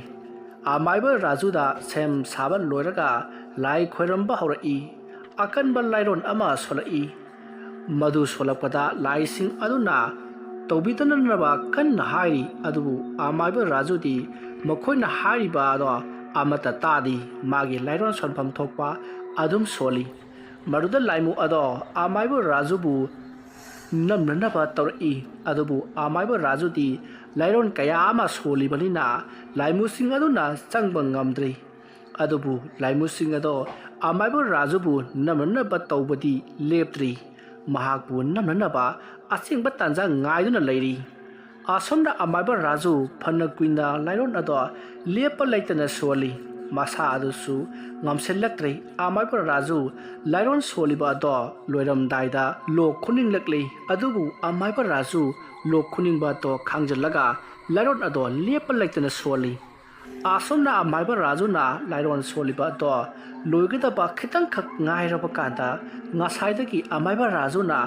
ꯑꯃꯥꯏꯕ ꯔꯥꯖꯨꯗ ꯁꯦꯝ ꯁꯥꯕ ꯂꯣꯏꯔꯒ ꯂꯥꯏ ꯈꯣꯏꯔꯝꯕ ꯍꯧꯔꯛꯏ꯫ ꯑꯀꯟꯕ ꯂꯥꯏꯔꯣꯟ ꯑꯃ ꯁꯣꯜꯂꯛꯏ꯫ ꯃꯗꯨ ꯁꯣꯜꯂꯛꯄꯗ ꯂꯥꯏꯁꯤꯡ ꯑꯗꯨꯅ ꯇꯧꯕꯤꯗꯅꯅꯕ ꯀꯟꯅ ꯍꯥꯏꯔꯤ, ꯑꯗꯨꯕꯨ ꯑꯃꯥꯏꯕ ꯔꯥꯖꯨꯗꯤ ꯃꯈꯣꯏꯅ ꯍꯥꯏꯔꯤꯕ ꯑꯗꯣ ꯑꯃꯠꯇ ꯇꯥꯗꯦ꯫ ꯃꯥꯒꯤ ꯂꯥꯏꯔꯣꯟ ꯁꯣꯟꯐꯝ ꯊꯣꯛꯄ ꯑꯗꯨꯝ ꯁꯣꯜꯂꯤ꯫ ꯃꯗꯨꯗ ꯂꯥꯏꯃꯨ ꯑꯗꯣ ꯑꯃꯥꯏꯕ ꯔꯥꯖꯨꯕꯨ ꯅꯝꯅꯅꯕ ꯇꯧꯔꯛꯏ, ꯑꯗꯨꯕꯨ ꯑꯃꯥꯏꯕ ꯔꯥꯖꯨꯗꯤ ꯂꯥꯏꯔꯣꯟ ꯀꯌꯥ ꯑꯃ ꯁꯣꯜꯂꯤꯕꯅꯤꯅ ꯂꯥꯏꯃꯨꯁꯤꯡ ꯑꯗꯨꯅ ꯆꯪꯕ ꯉꯝꯗ꯭ꯔꯤ꯫ ꯑꯗꯨꯕꯨ ꯂꯥꯏꯃꯨꯁꯤꯡ ꯑꯗꯣ ꯑꯃꯥꯏꯕ ꯔꯥꯖꯨꯕꯨ ꯅꯝꯅꯅꯕ ꯇꯧꯕꯗꯤ ꯂꯦꯞꯇ꯭ꯔꯤ꯫ ꯃꯍꯥꯛꯄꯨ ꯅꯝꯅꯅꯕ ꯑꯁꯦꯡꯕ ꯇꯥꯟꯖꯥ ꯉꯥꯏꯗꯨꯅ ꯂꯩꯔꯤ꯫ ꯑꯁꯣꯝꯗ ꯑꯃꯥꯏꯕ ꯔꯥꯖꯨ ꯐꯅ ꯀꯨꯏꯅ ꯂꯥꯏꯔꯣꯟ ꯑꯗꯣ ꯂꯦꯞꯄ ꯂꯩꯇꯅ ꯁꯣꯜꯂꯤ꯫ ꯃꯁꯥ ꯑꯗꯨꯁꯨ ꯉꯝꯁꯤꯜꯂꯛꯇ꯭ꯔꯦ꯫ ꯑꯃꯥꯏꯕ ꯔꯥꯖꯨ ꯂꯥꯏꯔꯣꯟ ꯁꯣꯜꯂꯤꯕ ꯑꯗꯣ ꯂꯣꯏꯔꯝꯗꯥꯏꯗ ꯂꯣꯛ ꯈꯨꯅꯤꯡꯂꯛꯂꯤ꯫ ꯑꯗꯨꯕꯨ ꯑꯃꯥꯏꯕ ꯔꯥꯖꯨ ꯂꯣꯛ ꯈꯨꯅꯤꯡꯕ ꯑꯗꯣ ꯈꯥꯡꯖꯤꯜꯂꯒ ꯂꯥꯏꯔꯣꯟ ꯑꯗꯣ ꯂꯦꯞꯄ ꯂꯩꯇꯅ ꯁꯣꯜꯂꯤ꯫ ꯑꯁꯣꯝꯅ ꯑꯃꯥꯏꯕ ꯔꯥꯖꯨꯅ ꯂꯥꯏꯔꯣꯟ ꯁꯣꯜꯂꯤꯕ ꯑꯗꯣ ꯂꯣꯏꯒꯗꯕ ꯈꯤꯇꯪꯈꯛ ꯉꯥꯏꯔꯕ ꯀꯥꯟꯗ ꯉꯁꯥꯏꯗꯒꯤ ꯑꯃꯥꯏꯕ ꯔꯥꯖꯨꯅ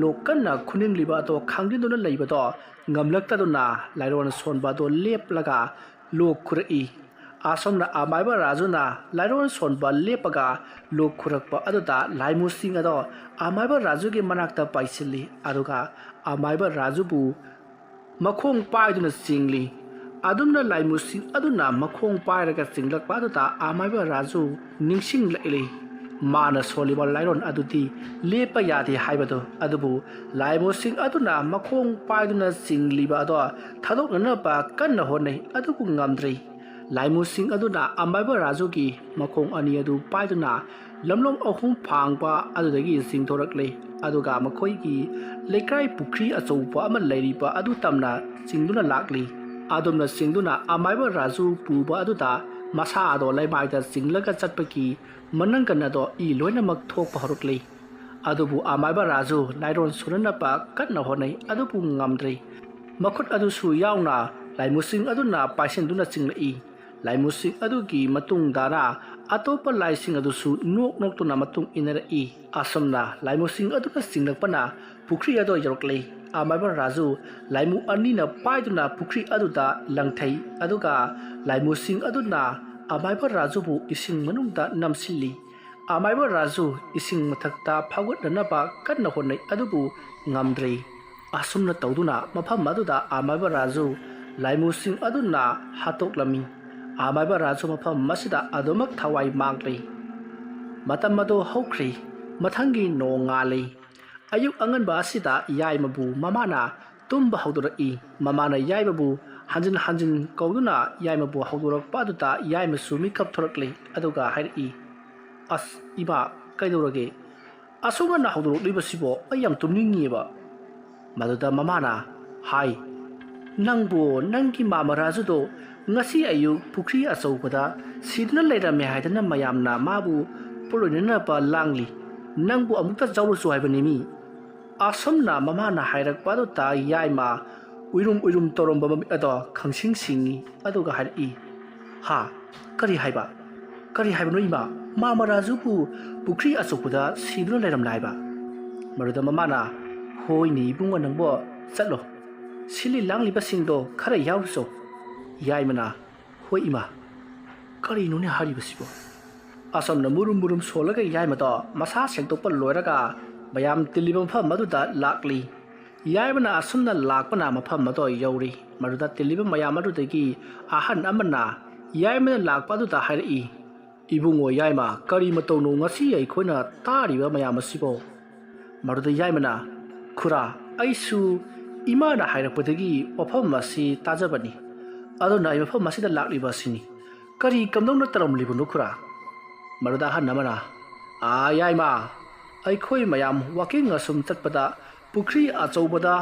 ꯂꯣꯛ ꯀꯟꯅ ꯈꯨꯅꯤꯡꯂꯤꯕ ꯑꯗꯣ ꯈꯥꯡꯖꯤꯟꯗꯨꯅ ꯂꯩꯕꯗꯣ ꯉꯝꯂꯛꯇꯗꯨꯅ ꯂꯥꯏꯔꯣꯟ ꯁꯣꯟꯕ ꯑꯗꯣ ꯂꯦꯞꯂꯒ ꯂꯣꯛ ꯈꯨꯔꯛꯏ꯫ ꯑꯁꯣꯝꯅ ꯑꯃꯥꯏꯕ ꯔꯥꯖꯨꯅ ꯂꯥꯏꯔꯣꯟ ꯁꯣꯟꯕ ꯂꯦꯞꯄꯒ ꯂꯣꯛ ꯈꯨꯔꯛꯄ ꯑꯗꯨꯗ ꯂꯥꯏꯃꯨꯁꯤꯡ ꯑꯗꯣ ꯑꯃꯥꯏꯕ ꯔꯥꯖꯨꯒꯤ ꯃꯅꯥꯛꯇ ꯄꯥꯏꯁꯤꯜꯂꯤ, ꯑꯗꯨꯒ ꯑꯃꯥꯏꯕ ꯔꯥꯖꯨꯕꯨ ꯃꯈꯣꯡ ꯄꯥꯏꯗꯨꯅ ꯆꯤꯡꯂꯤ꯫ ꯑꯗꯨꯝꯅ ꯂꯥꯏꯃꯨꯁꯤꯡ ꯑꯗꯨꯅ ꯃꯈꯣꯡ ꯄꯥꯏꯔꯒ ꯆꯤꯡꯂꯛꯄ ꯑꯗꯨꯗ ꯑꯃꯥꯏꯕ ꯔꯥꯖꯨ ꯅꯤꯡꯁꯤꯡꯂꯛꯂꯤ꯫ ꯃꯥꯅ ꯁꯣꯜꯂꯤꯕ ꯂꯥꯏꯔꯣꯟ ꯑꯗꯨꯗꯤ ꯂꯦꯞꯄ ꯌꯥꯗꯦ ꯍꯥꯏꯕꯗꯨ꯫ ꯑꯗꯨꯕꯨ ꯂꯥꯏꯃꯨꯁꯤꯡ ꯑꯗꯨꯅ ꯃꯈꯣꯡ ꯄꯥꯏꯗꯨꯅ ꯆꯤꯡꯂꯤꯕ ꯑꯗꯣ ꯊꯥꯗꯣꯛꯅꯅꯕ ꯀꯟꯅ ꯍꯣꯠꯅꯩ, ꯑꯗꯨꯕꯨ ꯉꯝꯗ꯭ꯔꯤ꯫ ꯂꯥꯏꯃꯨꯁꯤꯡ ꯑꯗꯨꯅ ꯑꯃꯥꯏꯕ ꯔꯥꯖꯨꯒꯤ ꯃꯈꯣꯡ ꯑꯅꯤ ꯑꯗꯨ ꯄꯥꯏꯗꯨꯅ ꯂꯝꯂꯣꯡ ꯑꯍꯨꯝ ꯐꯥꯡꯕ ꯑꯗꯨꯗꯒꯤ ꯆꯤꯡꯊꯣꯔꯛꯂꯤ꯫ ꯑꯗꯨꯒ ꯃꯈꯣꯏꯒꯤ ꯂꯩꯀꯥꯏ ꯄꯨꯈ꯭ꯔꯤ ꯑꯆꯧꯕ ꯑꯃ ꯂꯩꯔꯤꯕ ꯑꯗꯨ ꯇꯝꯅ ꯆꯤꯡꯗꯨꯅ ꯂꯥꯛꯂꯤ꯫ ꯑꯗꯨꯝꯅ ꯆꯤꯡꯗꯨꯅ ꯑꯃꯥꯏꯕ ꯔꯥꯖꯨ ꯄꯨꯕ ꯑꯗꯨꯗ ꯃꯁꯥ ꯑꯗꯣ ꯂꯩꯃꯥꯏꯗ ꯆꯤꯡꯂꯒ ꯆꯠꯄꯒꯤ ꯃꯅꯪꯒꯟ ꯑꯗꯣ ꯏ ꯂꯣꯏꯅꯃꯛ ꯊꯣꯛꯄ ꯍꯧꯔꯛꯂꯤ꯫ ꯑꯗꯨꯕꯨ ꯑꯃꯥꯏꯕ ꯔꯥꯖꯨ ꯂꯥꯏꯔꯣꯟ ꯁꯨꯅꯅꯕ ꯀꯟꯅ ꯍꯣꯠꯅꯩ, ꯑꯗꯨꯕꯨ ꯉꯝꯗ꯭ꯔꯤ꯫ ꯃꯈꯨꯠ ꯑꯗꯨꯁꯨ ꯌꯥꯎꯅ ꯂꯥꯏꯃꯨꯁꯤꯡ ꯑꯗꯨꯅ ꯄꯥꯏꯁꯤꯟꯗꯨꯅ ꯆꯤꯡꯂꯛꯏ꯫ ꯂꯥꯏꯃꯨꯁꯤꯡ ꯑꯗꯨꯒꯤ ꯃꯇꯨꯡ ꯇꯥꯅ ꯑꯇꯣꯞꯄ ꯂꯥꯏꯁꯤꯡ ꯑꯗꯨꯁꯨ ꯅꯣꯛ ꯅꯣꯛꯇꯨꯅ ꯃꯇꯨꯡ ꯏꯟꯅꯔꯛꯏ꯫ ꯑꯁꯨꯝꯅ ꯂꯥꯏꯃꯨꯁꯤꯡ ꯑꯗꯨꯅ ꯆꯤꯡꯂꯛꯄꯅ ꯄꯨꯈ꯭ꯔꯤ ꯑꯗꯨ ꯌꯧꯔꯛꯂꯤ꯫ ꯑꯃꯥꯏꯕ ꯔꯥꯖꯨ ꯂꯥꯏꯃꯨ ꯑꯅꯤꯅ ꯄꯥꯏꯗꯨꯅ ꯄꯨꯈ꯭ꯔꯤ ꯑꯗꯨꯗ ꯂꯪꯊꯩ, ꯑꯗꯨꯒ ꯂꯥꯏꯃꯨꯁꯤꯡ ꯑꯗꯨꯅ ꯑꯃꯥꯏꯕ ꯔꯥꯖꯨꯕꯨ ꯏꯁꯤꯡ ꯃꯅꯨꯡꯗ ꯅꯝꯁꯤꯜꯂꯤ꯫ ꯑꯃꯥꯏꯕ ꯔꯥꯖꯨ ꯏꯁꯤꯡ ꯃꯊꯛꯇ ꯐꯥꯎꯒꯠꯅꯅꯕ ꯀꯟꯅ ꯍꯣꯠꯅꯩ, ꯑꯗꯨꯕꯨ ꯉꯝꯗ꯭ꯔꯤ꯫ ꯑꯁꯨꯝꯅ ꯇꯧꯗꯨꯅ ꯃꯐꯝ ꯑꯗꯨꯗ ꯑꯃꯥꯏꯕ ꯔꯥꯖꯨ ꯂꯥꯏꯃꯨꯁꯤꯡ ꯑꯗꯨꯅ ꯍꯥꯠꯇꯣꯛꯂꯝꯃꯤ꯫ ꯑꯃꯥꯏꯕ ꯔꯥꯖꯨ ꯃꯐꯝ ꯑꯁꯤꯗ ꯑꯗꯨꯃꯛ ꯊꯋꯥꯏ ꯃꯥꯡꯂꯤ꯫ ꯃꯇꯝ ꯑꯗꯨ ꯍꯧꯈ꯭ꯔꯤ꯫ ꯃꯊꯪꯒꯤ ꯅꯣꯡꯉꯥꯜꯂꯤ꯫ ꯑꯌꯨꯛ ꯑꯉꯟꯕ ꯑꯁꯤꯗ ꯌꯥꯏꯃꯕꯨ ꯃꯃꯥꯅ ꯇꯨꯝꯕ ꯍꯧꯗꯣꯔꯛꯏ꯫ ꯃꯃꯥꯅ ꯌꯥꯏꯃꯕꯨ ꯍꯟꯖꯤꯟ ꯍꯟꯖꯤꯟ ꯀꯧꯗꯨꯅ ꯌꯥꯏꯃꯕꯨ ꯍꯧꯗꯣꯔꯛꯄ ꯑꯗꯨꯗ ꯌꯥꯏꯃꯁꯨ ꯃꯤꯀꯞ ꯊꯣꯔꯛꯂꯤ, ꯑꯗꯨꯒ ꯍꯥꯏꯔꯛꯏ, "ꯑꯁ, ꯏꯃꯥ, ꯀꯩꯗꯧꯔꯒꯦ? ꯑꯁꯨꯛ ꯉꯟꯅ ꯍꯧꯗꯣꯔꯛꯂꯤꯕꯁꯤꯕꯣ? ꯑꯩ ꯌꯥꯝ ꯇꯨꯝꯅꯤꯡꯉꯤꯑꯕ꯫" ꯃꯗꯨꯗ ꯃꯃꯥꯅ ꯍꯥꯏ, "ꯅꯪꯕꯨ ꯅꯪꯒꯤ ꯃꯥꯃ ꯔꯥꯖꯨꯗꯣ ꯉꯁꯤ ꯑꯌꯨꯛ ꯄꯨꯈ꯭ꯔꯤ ꯑꯆꯧꯕꯗ ꯁꯤꯗꯨꯅ ꯂꯩꯔꯝꯃꯦ ꯍꯥꯏꯗꯅ ꯃꯌꯥꯝꯅ ꯃꯥꯕꯨ ꯄꯣꯠꯂꯣꯏꯅꯅꯕ ꯂꯥꯡꯂꯤ꯫ ꯅꯪꯕꯨ ꯑꯃꯨꯛꯇ ꯆꯧꯔꯨꯆꯣ ꯍꯥꯏꯕꯅꯤ ꯃꯤ꯫" ꯑꯁꯨꯝꯅ ꯃꯃꯥꯅ ꯍꯥꯏꯔꯛꯄ ꯑꯗꯨꯗ ꯌꯥꯏꯃ ꯎꯏꯔꯨꯝ ꯎꯏꯔꯨꯝ ꯇꯧꯔꯝꯕ ꯃꯃꯤꯠ ꯑꯗꯣ ꯈꯪꯁꯤꯡ ꯁꯤꯡꯉꯤ, ꯑꯗꯨꯒ ꯍꯥꯏꯔꯛꯏ, "ꯍꯥ? ꯀꯔꯤ ꯍꯥꯏꯕ? ꯀꯔꯤ ꯍꯥꯏꯕꯅꯣ ꯏꯃꯥ? ꯃꯥꯃ ꯔꯥꯖꯨꯕꯨ ꯄꯨꯈ꯭ꯔꯤ ꯑꯆꯧꯕꯗ ꯁꯤꯗꯨꯅ ꯂꯩꯔꯝꯂꯦ ꯍꯥꯏꯕ?" ꯃꯗꯨꯗ ꯃꯃꯥꯅ, "ꯍꯣꯏꯅꯦ ꯏꯕꯨꯡꯉꯣ, ꯅꯪꯕꯣ ꯆꯠꯂꯣ, ꯁꯤꯜꯂꯤ ꯂꯥꯡꯂꯤꯕꯁꯤꯡꯗꯣ ꯈꯔ ꯌꯥꯎꯔꯨꯆꯣ꯫" ꯌꯥꯏꯃꯅ, "ꯍꯣꯏ ꯏꯃꯥ, ꯀꯔꯤꯅꯣꯅꯦ ꯍꯥꯏꯔꯤꯕꯁꯤꯕꯣ?" ꯑꯁꯨꯝꯅ ꯃꯨꯔꯨꯝ ꯃꯨꯔꯨꯝ ꯁꯣꯜꯂꯒ ꯌꯥꯏꯃꯗꯣ ꯃꯁꯥ ꯁꯦꯡꯗꯣꯛꯄ ꯂꯣꯏꯔꯒ ꯃꯌꯥꯝ ꯇꯤꯜꯂꯤꯕ ꯃꯐꯝ ꯑꯗꯨꯗ ꯂꯥꯛꯂꯤ꯫ ꯌꯥꯏꯃꯅ ꯑꯁꯨꯝꯅ ꯂꯥꯛꯄꯅ ꯃꯐꯝ ꯑꯗꯨ ꯌꯧꯔꯤ꯫ ꯃꯗꯨꯗ ꯇꯤꯜꯂꯤꯕ ꯃꯌꯥꯝ ꯑꯗꯨꯗꯒꯤ ꯑꯍꯟ ꯑꯃꯅ ꯌꯥꯏꯃꯅ ꯂꯥꯛꯄ ꯑꯗꯨꯗ ꯍꯥꯏꯔꯛꯏ, "ꯏꯕꯨꯡꯉꯣ ꯌꯥꯏꯃ, ꯀꯔꯤ ꯃꯇꯧꯅꯣ ꯉꯁꯤ ꯑꯩꯈꯣꯏꯅ ꯇꯥꯔꯤꯕ ꯃꯌꯥꯝ ꯑꯁꯤꯕꯣ?" ꯃꯗꯨꯗ ꯌꯥꯏꯃꯅ, "ꯈꯨꯔꯥ, ꯑꯩꯁꯨ ꯏꯃꯥꯅ ꯍꯥꯏꯔꯛꯄꯗꯒꯤ ꯋꯥꯐꯝ ꯑꯁꯤ ꯇꯥꯖꯕꯅꯤ꯫ ꯑꯗꯨꯅ ꯑꯩ ꯃꯐꯝ ꯑꯁꯤꯗ ꯂꯥꯛꯂꯤꯕ ꯑꯁꯤꯅꯤ꯫ ꯀꯔꯤ ꯀꯝꯗꯧꯅ ꯇꯧꯔꯝꯂꯤꯕꯅꯣ ꯈꯨꯔꯥ?" ꯃꯗꯨꯗ ꯑꯍꯟ ꯑꯃꯅ, "ꯑꯥ, ꯌꯥꯏꯃ, ꯑꯩꯈꯣꯏ ꯃꯌꯥꯝ ꯋꯥꯀꯤꯡ ꯑꯁꯨꯝ ꯆꯠꯄꯗ ꯄꯨꯈ꯭ꯔꯤ ꯑꯆꯧꯕꯗ,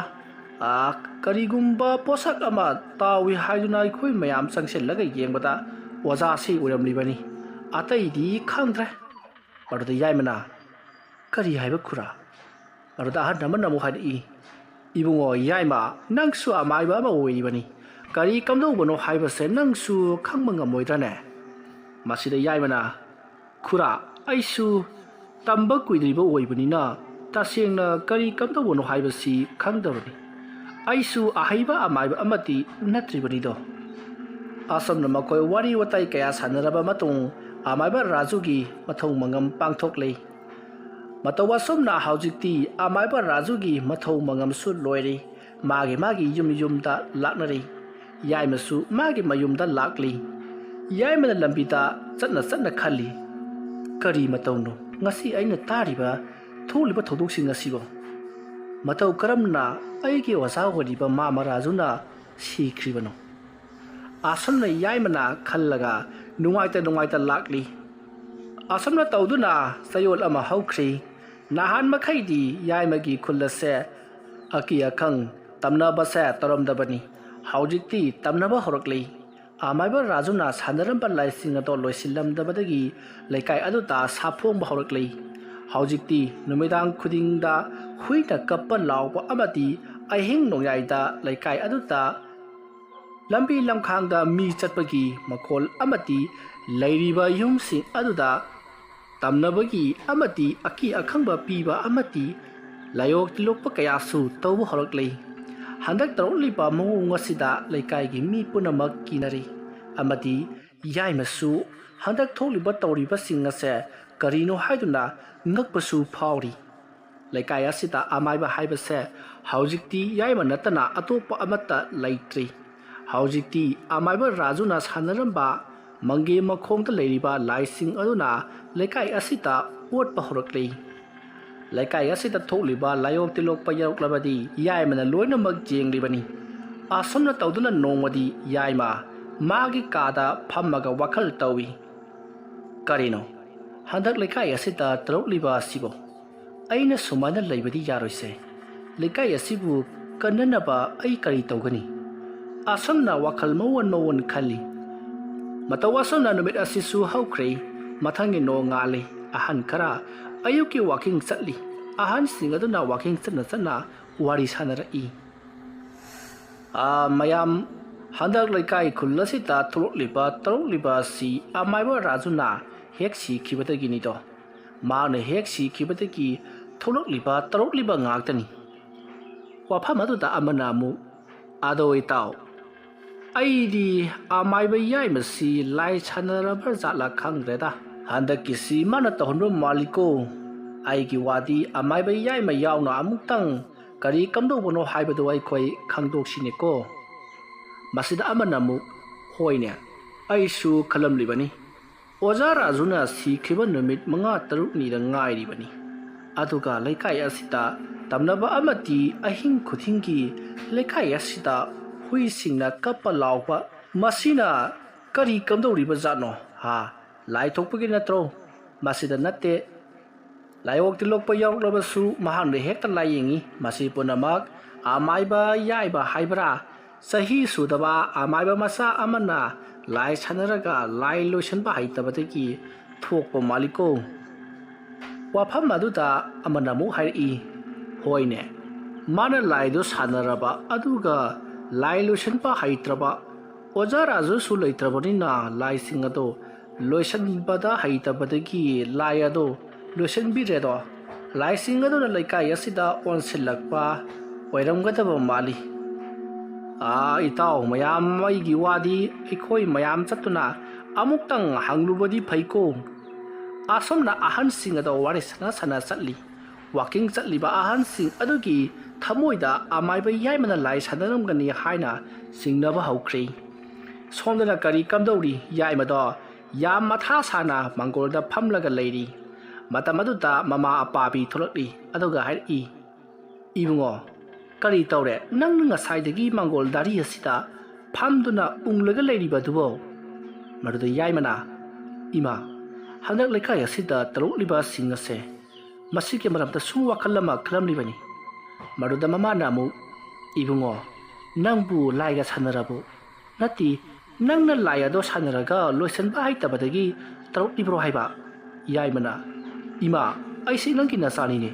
ꯑꯥ, ꯀꯔꯤꯒꯨꯝꯕ ꯄꯣꯠꯁꯛ ꯑꯃ ꯇꯥꯎꯏ ꯍꯥꯏꯗꯨꯅ ꯑꯩꯈꯣꯏ ꯃꯌꯥꯝ ꯆꯪꯁꯤꯜꯂꯒ ꯌꯦꯡꯕꯗ ꯑꯣꯖꯥꯁꯤ ꯑꯣꯏꯔꯝꯂꯤꯕꯅꯤ꯫ ꯑꯇꯩꯗꯤ ꯈꯪꯗ꯭ꯔꯦ꯫" ꯃꯗꯨꯗ ꯌꯥꯏꯃꯅ, "ꯀꯔꯤ ꯍꯥꯏꯕ ꯈꯨꯔꯥ?" ꯃꯗꯨꯗ ꯑꯍꯟ ꯑꯃꯅ ꯑꯃꯨꯛ ꯍꯥꯏꯔꯛꯏ, "ꯏꯕꯨꯡꯉꯣ ꯌꯥꯏꯃ, ꯅꯪꯁꯨ ꯑꯃꯥꯏꯕ ꯑꯃ ꯑꯣꯏꯔꯤꯕꯅꯤ꯫ ꯀꯔꯤ ꯀꯝꯗꯧꯕꯅꯣ ꯍꯥꯏꯕꯁꯦ ꯅꯪꯁꯨ ꯈꯪꯕ ꯉꯝꯃꯣꯏꯗ꯭ꯔꯅꯦ?" ꯃꯁꯤꯗ ꯌꯥꯏꯃꯅ, "ꯈꯨꯔꯥ, ꯑꯩꯁꯨ ꯇꯝꯕ ꯀꯨꯏꯗ꯭ꯔꯤꯕ ꯑꯣꯏꯕꯅꯤꯅ ꯇꯁꯦꯡꯅ ꯀꯔꯤ ꯀꯝꯗꯧꯕꯅꯣ ꯍꯥꯏꯕꯁꯤ ꯈꯪꯗꯕꯅꯤ꯫ ꯑꯩꯁꯨ ꯑꯍꯩꯕ ꯑꯃꯥꯏꯕ ꯑꯃꯗꯤ ꯅꯠꯇ꯭ꯔꯤꯕꯅꯤꯗꯣ꯫" ꯑꯁꯨꯝꯅ ꯃꯈꯣꯏ ꯋꯥꯔꯤ ꯋꯥꯇꯥꯏ ꯀꯌꯥ ꯁꯥꯟꯅꯔꯕ ꯃꯇꯨꯡ ꯑꯃꯥꯏꯕ ꯔꯥꯖꯨꯒꯤ ꯃꯊꯧ ꯃꯉꯝ ꯄꯥꯡꯊꯣꯛꯂꯤ꯫ ꯃꯇꯧ ꯑꯁꯨꯝꯅ ꯍꯧꯖꯤꯛꯇꯤ ꯑꯃꯥꯏꯕ ꯔꯥꯖꯨꯒꯤ ꯃꯊꯧ ꯃꯉꯝꯁꯨ ꯂꯣꯏꯔꯦ꯫ ꯃꯥꯒꯤ ꯃꯥꯒꯤ ꯌꯨꯝ ꯌꯨꯝꯗ ꯂꯥꯛꯅꯔꯦ꯫ ꯌꯥꯏꯃꯁꯨ ꯃꯥꯒꯤ ꯃꯌꯨꯝꯗ ꯂꯥꯛꯂꯤ꯫ ꯌꯥꯏꯃꯅ ꯂꯝꯕꯤꯗ ꯆꯠꯅ ꯆꯠꯅ ꯈꯜꯂꯤ, "ꯀꯔꯤ ꯃꯇꯧꯅꯣ ꯉꯁꯤ ꯑꯩꯅ ꯇꯥꯔꯤꯕ ꯊꯣꯛꯂꯤꯕ ꯊꯧꯗꯣꯛꯁꯤꯡ ꯑꯁꯤꯕꯣ? ꯃꯇꯧ ꯀꯔꯝꯅ ꯑꯩꯒꯤ ꯑꯣꯖꯥ ꯑꯣꯏꯔꯤꯕ ꯃꯥꯃ ꯔꯥꯖꯨꯅ ꯁꯤꯈ꯭ꯔꯤꯕꯅꯣ?" ꯑꯁꯨꯝꯅ ꯌꯥꯏꯃꯅ ꯈꯜꯂꯒ ꯅꯨꯡꯉꯥꯏꯇ ꯅꯨꯡꯉꯥꯏꯇ ꯂꯥꯛꯂꯤ꯫ ꯑꯁꯨꯝꯅ ꯇꯧꯗꯨꯅ ꯆꯌꯣꯜ ꯑꯃ ꯍꯧꯈ꯭ꯔꯤ꯫ ꯅꯍꯥꯟ ꯃꯈꯩꯗꯤ ꯌꯥꯏꯃꯒꯤ ꯈꯨꯜ ꯑꯁꯦ ꯑꯀꯤ ꯑꯈꯪ ꯇꯝꯅꯕꯁꯦ ꯇꯧꯔꯝꯗꯕꯅꯤ꯫ ꯍꯧꯖꯤꯛꯇꯤ ꯇꯝꯅꯕ ꯍꯧꯔꯛꯂꯤ꯫ ꯑꯃꯥꯏꯕ ꯔꯥꯖꯨꯅ ꯁꯥꯟꯅꯔꯝꯕ ꯂꯥꯏꯁꯤꯡ ꯑꯗꯣ ꯂꯣꯏꯁꯤꯜꯂꯝꯗꯕꯗꯒꯤ ꯂꯩꯀꯥꯏ ꯑꯗꯨꯗ ꯁꯥꯐꯣꯡꯕ ꯍꯧꯔꯛꯂꯤ꯫ ꯍꯧꯖꯤꯛꯇꯤ ꯅꯨꯃꯤꯗꯥꯡ ꯈꯨꯗꯤꯡꯗ ꯍꯨꯏꯅ ꯀꯞꯄ ꯂꯥꯎꯕ ꯑꯃꯗꯤ ꯑꯍꯤꯡ ꯅꯣꯡꯌꯥꯏꯗ ꯂꯩꯀꯥꯏ ꯑꯗꯨꯗ ꯂꯝꯕꯤ ꯂꯝꯈꯥꯡꯗ ꯃꯤ ꯆꯠꯄꯒꯤ ꯃꯈꯣꯜ ꯑꯃꯗꯤ ꯂꯩꯔꯤꯕ ꯌꯨꯝꯁꯤꯡ ꯑꯗꯨꯗ ꯇꯝꯅꯕꯒꯤ ꯑꯃꯗꯤ ꯑꯀꯤ ꯑꯈꯪꯕ ꯄꯤꯕ ꯑꯃꯗꯤ ꯂꯥꯏꯑꯣꯛ ꯇꯤꯜꯂꯣꯛꯄ ꯀꯌꯥꯁꯨ ꯇꯧꯕ ꯍꯧꯔꯛꯂꯤ꯫ ꯍꯟꯗꯛ ꯇꯧꯔꯛꯂꯤꯕ ꯃꯑꯣꯡ ꯑꯁꯤꯗ ꯂꯩꯀꯥꯏꯒꯤ ꯃꯤ ꯄꯨꯝꯅꯃꯛ ꯀꯤꯅꯔꯤ ꯑꯃꯗꯤ ꯌꯥꯏꯃꯁꯨ ꯍꯟꯗꯛ ꯊꯣꯛꯂꯤꯕ ꯇꯧꯔꯤꯕꯁꯤꯡ ꯑꯁꯦ ꯀꯔꯤꯅꯣ ꯍꯥꯏꯗꯨꯅ ꯉꯛꯄꯁꯨ ꯐꯥꯎꯔꯤ꯫ ꯂꯩꯀꯥꯏ ꯑꯁꯤꯗ ꯑꯃꯥꯏꯕ ꯍꯥꯏꯕꯁꯦ ꯍꯧꯖꯤꯛꯇꯤ ꯌꯥꯏꯃ ꯅꯠꯇꯅ ꯑꯇꯣꯞꯄ ꯑꯃꯠꯇ ꯂꯩꯇ꯭ꯔꯤ꯫ ꯍꯧꯖꯤꯛꯇꯤ ꯑꯃꯥꯏꯕ ꯔꯥꯖꯨꯅ ꯁꯥꯟꯅꯔꯝꯕ ꯃꯪꯒꯦ ꯃꯈꯣꯡꯗ ꯂꯩꯔꯤꯕ ꯂꯥꯏꯁꯤꯡ ꯑꯗꯨꯅ ꯂꯩꯀꯥꯏ ꯑꯁꯤꯗ ꯑꯣꯠꯄ ꯍꯧꯔꯛꯂꯤ꯫ ꯂꯩꯀꯥꯏ ꯑꯁꯤꯗ ꯊꯣꯛꯂꯤꯕ ꯂꯥꯏꯑꯣꯡ ꯇꯤꯜꯂꯣꯛꯄ ꯌꯥꯎꯔꯛꯂꯕꯗꯤ ꯌꯥꯏꯃꯅ ꯂꯣꯏꯅꯃꯛ ꯌꯦꯡꯂꯤꯕꯅꯤ꯫ ꯑꯁꯨꯝꯅ ꯇꯧꯗꯨꯅ ꯅꯣꯡꯃꯗꯤ ꯌꯥꯏꯃ ꯃꯥꯒꯤ ꯀꯥꯗ ꯐꯝꯃꯒ ꯋꯥꯈꯜ ꯇꯧꯏ꯫ "ꯀꯔꯤꯅꯣ ꯍꯟꯗꯛ ꯂꯩꯀꯥꯏ ꯑꯁꯤꯗ ꯇꯧꯔꯛꯂꯤꯕ ꯑꯁꯤꯕꯣ? ꯑꯩꯅ ꯁꯨꯃꯥꯏꯅ ꯂꯩꯕꯗꯤ ꯌꯥꯔꯣꯏꯁꯦ꯫ ꯂꯩꯀꯥꯏ ꯑꯁꯤꯕꯨ ꯀꯟꯅꯅꯕ ꯑꯩ ꯀꯔꯤ ꯇꯧꯒꯅꯤ?" ꯑꯁꯨꯝꯅ ꯋꯥꯈꯜ ꯃꯑꯣꯟ ꯃꯑꯣꯟ ꯈꯜꯂꯤ꯫ ꯃꯇꯧ ꯑꯁꯨꯝꯅ ꯅꯨꯃꯤꯠ ꯑꯁꯤꯁꯨ ꯍꯧꯈ꯭ꯔꯦ꯫ ꯃꯊꯪꯒꯤ ꯅꯣꯡꯉꯥꯜꯂꯤ꯫ ꯑꯍꯟ ꯈꯔ ꯑꯌꯨꯛꯀꯤ ꯋꯥꯀꯤꯡ ꯆꯠꯂꯤ꯫ ꯑꯍꯟꯁꯤꯡ ꯑꯗꯨꯅ ꯋꯥꯀꯤꯡ ꯆꯠꯅ ꯆꯠꯅ ꯋꯥꯔꯤ ꯁꯥꯟꯅꯔꯛꯏ꯫ "ꯑꯥ, ꯃꯌꯥꯝ, ꯍꯟꯗꯛ ꯂꯩꯀꯥꯏ ꯈꯨꯜ ꯑꯁꯤꯗ ꯊꯣꯛꯂꯛꯂꯤꯕ ꯇꯧꯔꯛꯂꯤꯕ ꯑꯁꯤ ꯑꯃꯥꯏꯕ ꯔꯥꯖꯨꯅ ꯍꯦꯛ ꯁꯤꯈꯤꯕꯗꯒꯤꯅꯤꯗꯣ꯫ ꯃꯍꯥꯛꯅ ꯍꯦꯛ ꯁꯤꯈꯤꯕꯗꯒꯤ ꯊꯣꯛꯂꯛꯂꯤꯕ ꯇꯧꯔꯛꯂꯤꯕ ꯉꯥꯛꯇꯅꯤ꯫" ꯋꯥꯐꯝ ꯑꯗꯨꯗ ꯑꯃꯅ ꯑꯃꯨꯛ, "ꯑꯗꯣ ꯏꯇꯥꯎ, ꯑꯩꯗꯤ ꯑꯃꯥꯏꯕ ꯌꯥꯏꯃꯁꯤ ꯂꯥꯏ ꯁꯥꯟꯅꯔꯕ ꯖꯥꯠꯂ ꯈꯪꯗ꯭ꯔꯦꯗ꯫ ꯍꯟꯗꯛꯀꯤꯁꯤ ꯃꯥꯅ ꯇꯧꯍꯟꯕ ꯃꯥꯜꯂꯤꯀꯣ꯫ ꯑꯩꯒꯤ ꯋꯥꯗꯤ ꯑꯃꯥꯏꯕ ꯌꯥꯏꯃ ꯌꯥꯎꯅ ꯑꯃꯨꯛꯇꯪ ꯀꯔꯤ ꯀꯝꯗꯧꯕꯅꯣ ꯍꯥꯏꯕꯗꯨ ꯑꯩꯈꯣꯏ ꯈꯪꯗꯣꯛꯁꯤꯅꯦꯀꯣ꯫" ꯃꯁꯤꯗ ꯑꯃꯅ ꯑꯃꯨꯛ, "ꯍꯣꯏꯅꯦ, ꯑꯩꯁꯨ ꯈꯜꯂꯝꯂꯤꯕꯅꯤ꯫ ꯑꯣꯖꯥ ꯔꯥꯖꯨꯅ ꯁꯤꯈꯤꯕ ꯅꯨꯃꯤꯠ ꯃꯉꯥ ꯇꯔꯨꯛꯅꯤꯗ ꯉꯥꯏꯔꯤꯕꯅꯤ꯫ ꯑꯗꯨꯒ ꯂꯩꯀꯥꯏ ꯑꯁꯤꯗ ꯇꯝꯅꯕ ꯑꯃꯗꯤ ꯑꯍꯤꯡ ꯈꯨꯗꯤꯡꯒꯤ ꯂꯩꯀꯥꯏ ꯑꯁꯤꯗ ꯍꯨꯏꯁꯤꯡꯅ ꯀꯞꯄ ꯂꯥꯎꯕ, ꯃꯁꯤꯅ ꯀꯔꯤ ꯀꯝꯗꯧꯔꯤꯕ ꯖꯥꯠꯅꯣ? ꯍꯥ? ꯂꯥꯏ ꯊꯣꯛꯄꯒꯤ ꯅꯠꯇ꯭ꯔꯣ? ꯃꯁꯤꯗ ꯅꯠꯇꯦ꯫ ꯂꯥꯏꯑꯣꯛ ꯇꯤꯜꯂꯣꯛꯄ ꯌꯥꯎꯔꯛꯂꯕꯁꯨ ꯃꯍꯥꯛꯅ ꯍꯦꯛꯇ ꯂꯥꯏꯌꯦꯡꯉꯤ꯫ ꯃꯁꯤ ꯄꯨꯝꯅꯃꯛ ꯑꯃꯥꯏꯕ ꯌꯥꯏꯕ ꯍꯥꯏꯕ꯭ꯔꯥ? ꯆꯍꯤ ꯁꯨꯗꯕ ꯑꯃꯥꯏꯕ ꯃꯆꯥ ꯑꯃꯅ ꯂꯥꯏ ꯁꯥꯟꯅꯔꯒ ꯂꯥꯏ ꯂꯣꯏꯁꯤꯟꯕ ꯍꯩꯇꯕꯗꯒꯤ ꯊꯣꯛꯄ ꯃꯥꯜꯂꯤꯀꯣ꯫" ꯋꯥꯐꯝ ꯑꯗꯨꯗ ꯑꯃꯅ ꯑꯃꯨꯛ ꯍꯥꯏꯔꯛꯏ, "ꯍꯣꯏꯅꯦ, ꯃꯥꯅ ꯂꯥꯏꯗꯨ ꯁꯥꯟꯅꯔꯕ ꯑꯗꯨꯒ ꯂꯥꯏ ꯂꯣꯏꯁꯤꯟꯕ ꯍꯩꯇ꯭ꯔꯕ, ꯑꯣꯖꯥ ꯔꯥꯖꯨꯁꯨ ꯂꯩꯇ꯭ꯔꯕꯅꯤꯅ ꯂꯥꯏꯁꯤꯡ ꯑꯗꯣ ꯂꯣꯏꯁꯤꯟꯕꯗ ꯍꯩꯇꯕꯗꯒꯤ ꯂꯥꯏ ꯑꯗꯣ ꯂꯣꯏꯁꯤꯟꯕꯤꯔꯦꯗꯣ꯫ ꯂꯥꯏꯁꯤꯡ ꯑꯗꯨꯅ ꯂꯩꯀꯥꯏ ꯑꯁꯤꯗ ꯑꯣꯟꯁꯤꯜꯂꯛꯄ ꯑꯣꯏꯔꯝꯒꯗꯕ ꯃꯥꯜꯂꯤ꯫" "ꯑꯥ, ꯏꯇꯥꯎ ꯃꯌꯥꯝ, ꯑꯩꯒꯤ ꯋꯥꯗꯤ ꯑꯩꯈꯣꯏ ꯃꯌꯥꯝ ꯆꯠꯇꯨꯅ ꯑꯃꯨꯛꯇꯪ ꯍꯪꯂꯨꯕꯗꯤ ꯐꯩꯀꯣ꯫" ꯑꯁꯨꯝꯅ ꯑꯍꯟꯁꯤꯡ ꯑꯗꯣ ꯋꯥꯔꯤ ꯁꯥꯟꯅ ꯁꯥꯟꯅ ꯆꯠꯂꯤ꯫ ꯋꯥꯀꯤꯡ ꯆꯠꯂꯤꯕ ꯑꯍꯟꯁꯤꯡ ꯑꯗꯨꯒꯤ ꯊꯃꯣꯏꯗ ꯑꯃꯥꯏꯕ ꯌꯥꯏꯃꯅ ꯂꯥꯏ ꯁꯥꯟꯅꯔꯝꯒꯅꯤ ꯍꯥꯏꯅ ꯆꯤꯡꯅꯕ ꯍꯧꯈ꯭ꯔꯦ꯫ ꯁꯣꯝꯗꯅ ꯀꯔꯤ ꯀꯝꯗꯧꯔꯤ? ꯌꯥꯏꯃꯗꯣ ꯌꯥꯝ ꯃꯊꯥ ꯁꯥꯅ ꯃꯪꯒꯣꯜꯗ ꯐꯝꯂꯒ ꯂꯩꯔꯤ꯫ ꯃꯇꯝ ꯑꯗꯨꯗ ꯃꯃꯥ ꯑꯄꯥꯕꯤ ꯊꯣꯛꯂꯛꯂꯤ꯫ ꯑꯗꯨꯒ ꯍꯥꯏꯔꯛꯏ, "ꯏꯕꯨꯡꯉꯣ, "ꯀꯔꯤ ꯇꯧꯔꯦ? ꯅꯪꯅ ꯉꯁꯥꯏꯗꯒꯤ ꯃꯥꯡꯒꯣꯜ ꯗꯥꯔꯤ ꯑꯁꯤꯗ ꯐꯝꯗꯨꯅ ꯎꯪꯂꯒ ꯂꯩꯔꯤꯕ ꯑꯗꯨꯕꯣ?" ꯃꯗꯨꯗ ꯌꯥꯏꯃꯅ, "ꯏꯃꯥ, ꯍꯟꯗꯛ ꯂꯩꯀꯥꯏ ꯑꯁꯤꯗ ꯇꯧꯔꯛꯂꯤꯕꯁꯤꯡ ꯑꯁꯦ, ꯃꯁꯤꯒꯤ ꯃꯔꯝꯗ ꯁꯨꯝ ꯋꯥꯈꯜ ꯑꯃ ꯈꯜꯂꯝꯂꯤꯕꯅꯤ꯫" ꯃꯗꯨꯗ ꯃꯃꯥꯅ ꯑꯃꯨꯛ, "ꯏꯕꯨꯡꯉꯣ, ꯅꯪꯕꯨ ꯂꯥꯏꯒ ꯁꯥꯟꯅꯔꯕꯣ? ꯅꯠꯇꯦ, ꯅꯪꯅ ꯂꯥꯏ ꯑꯗꯣ ꯁꯥꯟꯅꯔꯒ ꯂꯣꯏꯁꯤꯟꯕ ꯍꯩꯇꯕꯗꯒꯤ ꯇꯧꯔꯛꯂꯤꯕ꯭ꯔꯣ ꯍꯥꯏꯕ?" ꯌꯥꯏꯃꯅ, "ꯏꯃꯥ, ꯑꯩꯁꯤ ꯅꯪꯒꯤ ꯅꯆꯥꯅꯤꯅꯦ꯫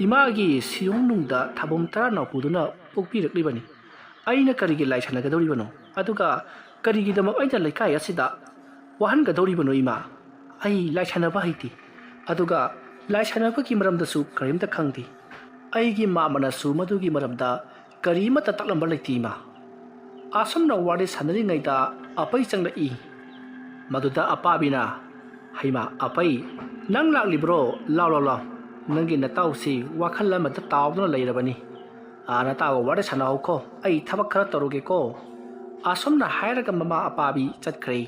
ꯏꯃꯥꯒꯤ ꯁꯤꯌꯣꯡꯅꯨꯡꯗ ꯊꯥꯕꯨꯝ ꯇꯔꯥ ꯅꯥꯎꯄꯨꯗꯨꯅ ꯄꯣꯛꯄꯤꯔꯛꯂꯤꯕꯅꯤ꯫ ꯑꯩꯅ ꯀꯔꯤꯒꯤ ꯂꯥꯏ ꯁꯥꯟꯅꯒꯗꯧꯔꯤꯕꯅꯣ? ꯑꯗꯨꯒ ꯀꯔꯤꯒꯤꯗꯃꯛ ꯑꯩꯅ ꯂꯩꯀꯥꯏ ꯑꯁꯤꯗ ꯋꯥꯍꯟꯒꯗꯧꯔꯤꯕꯅꯣ ꯏꯃꯥ? ꯑꯩ ꯂꯥꯏ ꯁꯥꯟꯅꯕ ꯍꯩꯇꯦ꯫ ꯑꯗꯨꯒ ꯂꯥꯏ ꯁꯥꯟꯅꯕꯒꯤ ꯃꯔꯝꯗꯁꯨ ꯀꯔꯤꯝꯇ ꯈꯪꯗꯦ꯫ ꯑꯩꯒꯤ ꯃꯥꯃꯅꯁꯨ ꯃꯗꯨꯒꯤ ꯃꯔꯝꯗ ꯀꯔꯤꯃꯠꯇ ꯇꯥꯛꯂꯝꯕ ꯂꯩꯇꯦ ꯏꯃꯥ꯫" ꯑꯁꯨꯝꯅ ꯋꯥꯔꯤ ꯁꯥꯟꯅꯔꯤꯉꯩꯗ ꯑꯄꯩ ꯆꯪꯂꯛꯏ꯫ ꯃꯗꯨꯗ ꯑꯄꯥꯕꯤꯅ, "ꯍꯩꯃꯥ, ꯑꯄꯩ, ꯅꯪ ꯂꯥꯛꯂꯤꯕ꯭ꯔꯣ? ꯂꯥꯎ, ꯂꯥꯎ, ꯂꯥꯎ꯫ ꯅꯪꯒꯤ ꯅꯇꯥꯎꯁꯤ ꯋꯥꯈꯜ ꯑꯃꯗ ꯇꯥꯎꯗꯨꯅ ꯂꯩꯔꯕꯅꯤ꯫ ꯑꯥ, ꯅꯇꯥꯎꯒ ꯋꯥꯔꯤ ꯁꯥꯟꯅꯍꯧꯈꯣ, ꯑꯩ ꯊꯕꯛ ꯈꯔ ꯇꯧꯔꯨꯒꯦꯀꯣ꯫" ꯑꯁꯨꯝꯅ ꯍꯥꯏꯔꯒ ꯃꯃꯥ ꯑꯄꯥꯕꯤ ꯆꯠꯈ꯭ꯔꯦ꯫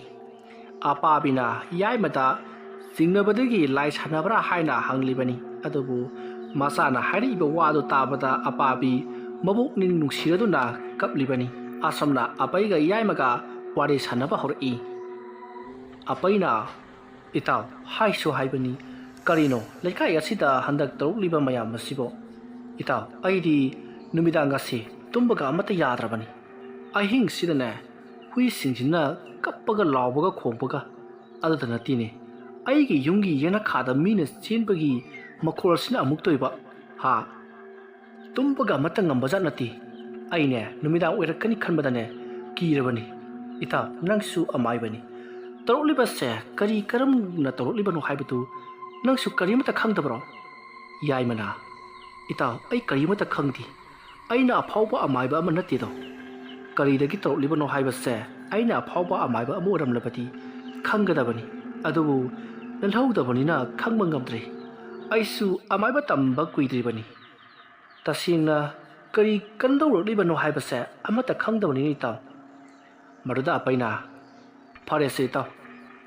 ꯑꯄꯥꯕꯤꯅ ꯌꯥꯏꯃꯗ ꯆꯤꯡꯅꯕꯗꯒꯤ ꯂꯥꯏ ꯁꯥꯟꯅꯕ꯭ꯔꯥ ꯍꯥꯏꯅ ꯍꯪꯂꯤꯕꯅꯤ꯫ ꯑꯗꯨꯕꯨ ꯃꯆꯥꯅ ꯍꯥꯏꯔꯛꯏꯕ ꯋꯥꯗꯨ ꯇꯥꯕꯗ ꯑꯄꯥꯕꯤ ꯃꯕꯨꯛꯅꯤꯡ ꯅꯨꯡꯁꯤꯔꯗꯨꯅ ꯀꯞꯂꯤꯕꯅꯤ꯫ ꯑꯁꯨꯝꯅ ꯑꯄꯩꯒ ꯌꯥꯏꯃꯒ ꯋꯥꯔꯤ ꯁꯥꯟꯅꯕ ꯍꯧꯔꯛꯏ꯫ ꯑꯄꯩꯅ, "ꯏꯇꯥꯎ, ꯍꯥꯏꯁꯨ ꯍꯥꯏꯕꯅꯤ, ꯀꯔꯤꯅꯣ ꯂꯩꯀꯥꯏ ꯑꯁꯤꯗ ꯍꯟꯗꯛ ꯇꯧꯔꯛꯂꯤꯕ ꯃꯌꯥꯝ ꯑꯁꯤꯕꯣ? ꯏꯇꯥꯎ, ꯑꯩꯗꯤ ꯅꯨꯃꯤꯗꯥꯡ ꯑꯁꯤ ꯇꯨꯝꯕꯒ ꯑꯃꯠꯇ ꯌꯥꯗ꯭ꯔꯕꯅꯤ꯫ ꯑꯍꯤꯡꯁꯤꯗꯅꯦ, ꯍꯨꯏꯁꯤꯡꯁꯤꯅ ꯀꯞꯄꯒ ꯂꯥꯎꯕꯒ ꯈꯣꯡꯕꯒ ꯑꯗꯨꯗ ꯅꯠꯇꯦꯅꯦ, ꯑꯩꯒꯤ ꯌꯨꯝꯒꯤ ꯌꯦꯅꯈꯥꯗ ꯃꯤꯅ ꯆꯦꯟꯕꯒꯤ ꯃꯈꯣꯜꯁꯤꯅ ꯑꯃꯨꯛ ꯇꯣꯏꯕ꯫ ꯍꯥ, ꯇꯨꯝꯕꯒ ꯑꯃꯠꯇ ꯉꯝꯕꯖꯥꯠ ꯅꯠꯇꯦ꯫ ꯑꯩꯅꯦ, ꯅꯨꯃꯤꯗꯥꯡ ꯑꯣꯏꯔꯛꯀꯅꯤ ꯈꯟꯕꯗꯅꯦ, ꯀꯤꯔꯕꯅꯤ꯫ ꯏꯇꯥꯎ, ꯅꯪꯁꯨ ꯑꯃꯥꯏꯕꯅꯤ꯫ ꯇꯧꯔꯛꯂꯤꯕꯁꯦ ꯀꯔꯤ ꯀꯔꯝꯅ ꯇꯧꯔꯛꯂꯤꯕꯅꯣ ꯍꯥꯏꯕꯗꯨ ꯅꯪꯁꯨ ꯀꯔꯤꯃꯠꯇ ꯈꯪꯗꯕ꯭ꯔꯣ?" ꯌꯥꯏꯃꯅ, "ꯏꯇꯥꯎ, ꯑꯩ ꯀꯔꯤꯃꯠꯇ ꯈꯪꯗꯦ꯫ ꯑꯩꯅ ꯑꯐꯥꯎꯕ ꯑꯃꯥꯏꯕ ꯑꯃ ꯅꯠꯇꯦꯗꯣ꯫ ꯀꯔꯤꯗꯒꯤ ꯇꯧꯔꯛꯂꯤꯕꯅꯣ ꯍꯥꯏꯕꯁꯦ ꯑꯩꯅ ꯑꯐꯥꯎꯕ ꯑꯃꯥꯏꯕ ꯑꯃ ꯑꯣꯏꯔꯝꯂꯕꯗꯤ ꯈꯪꯒꯗꯕꯅꯤ꯫ ꯑꯗꯨꯕꯨ ꯅꯜꯍꯧꯗꯕꯅꯤꯅ ꯈꯪꯕ ꯉꯝꯗ꯭ꯔꯤ꯫ ꯑꯩꯁꯨ ꯑꯃꯥꯏꯕ ꯇꯝꯕ ꯀꯨꯏꯗ꯭ꯔꯤꯕꯅꯤ꯫ ꯇꯁꯦꯡꯅ ꯀꯔꯤ ꯀꯝꯗꯧꯔꯛꯂꯤꯕꯅꯣ ꯍꯥꯏꯕꯁꯦ ꯑꯃꯠꯇ ꯈꯪꯗꯕꯅꯤꯅ ꯏꯇꯥꯎ꯫" ꯃꯗꯨꯗ ꯑꯄꯩꯅ, "ꯐꯔꯦꯁꯦ ꯏꯇꯥꯎ,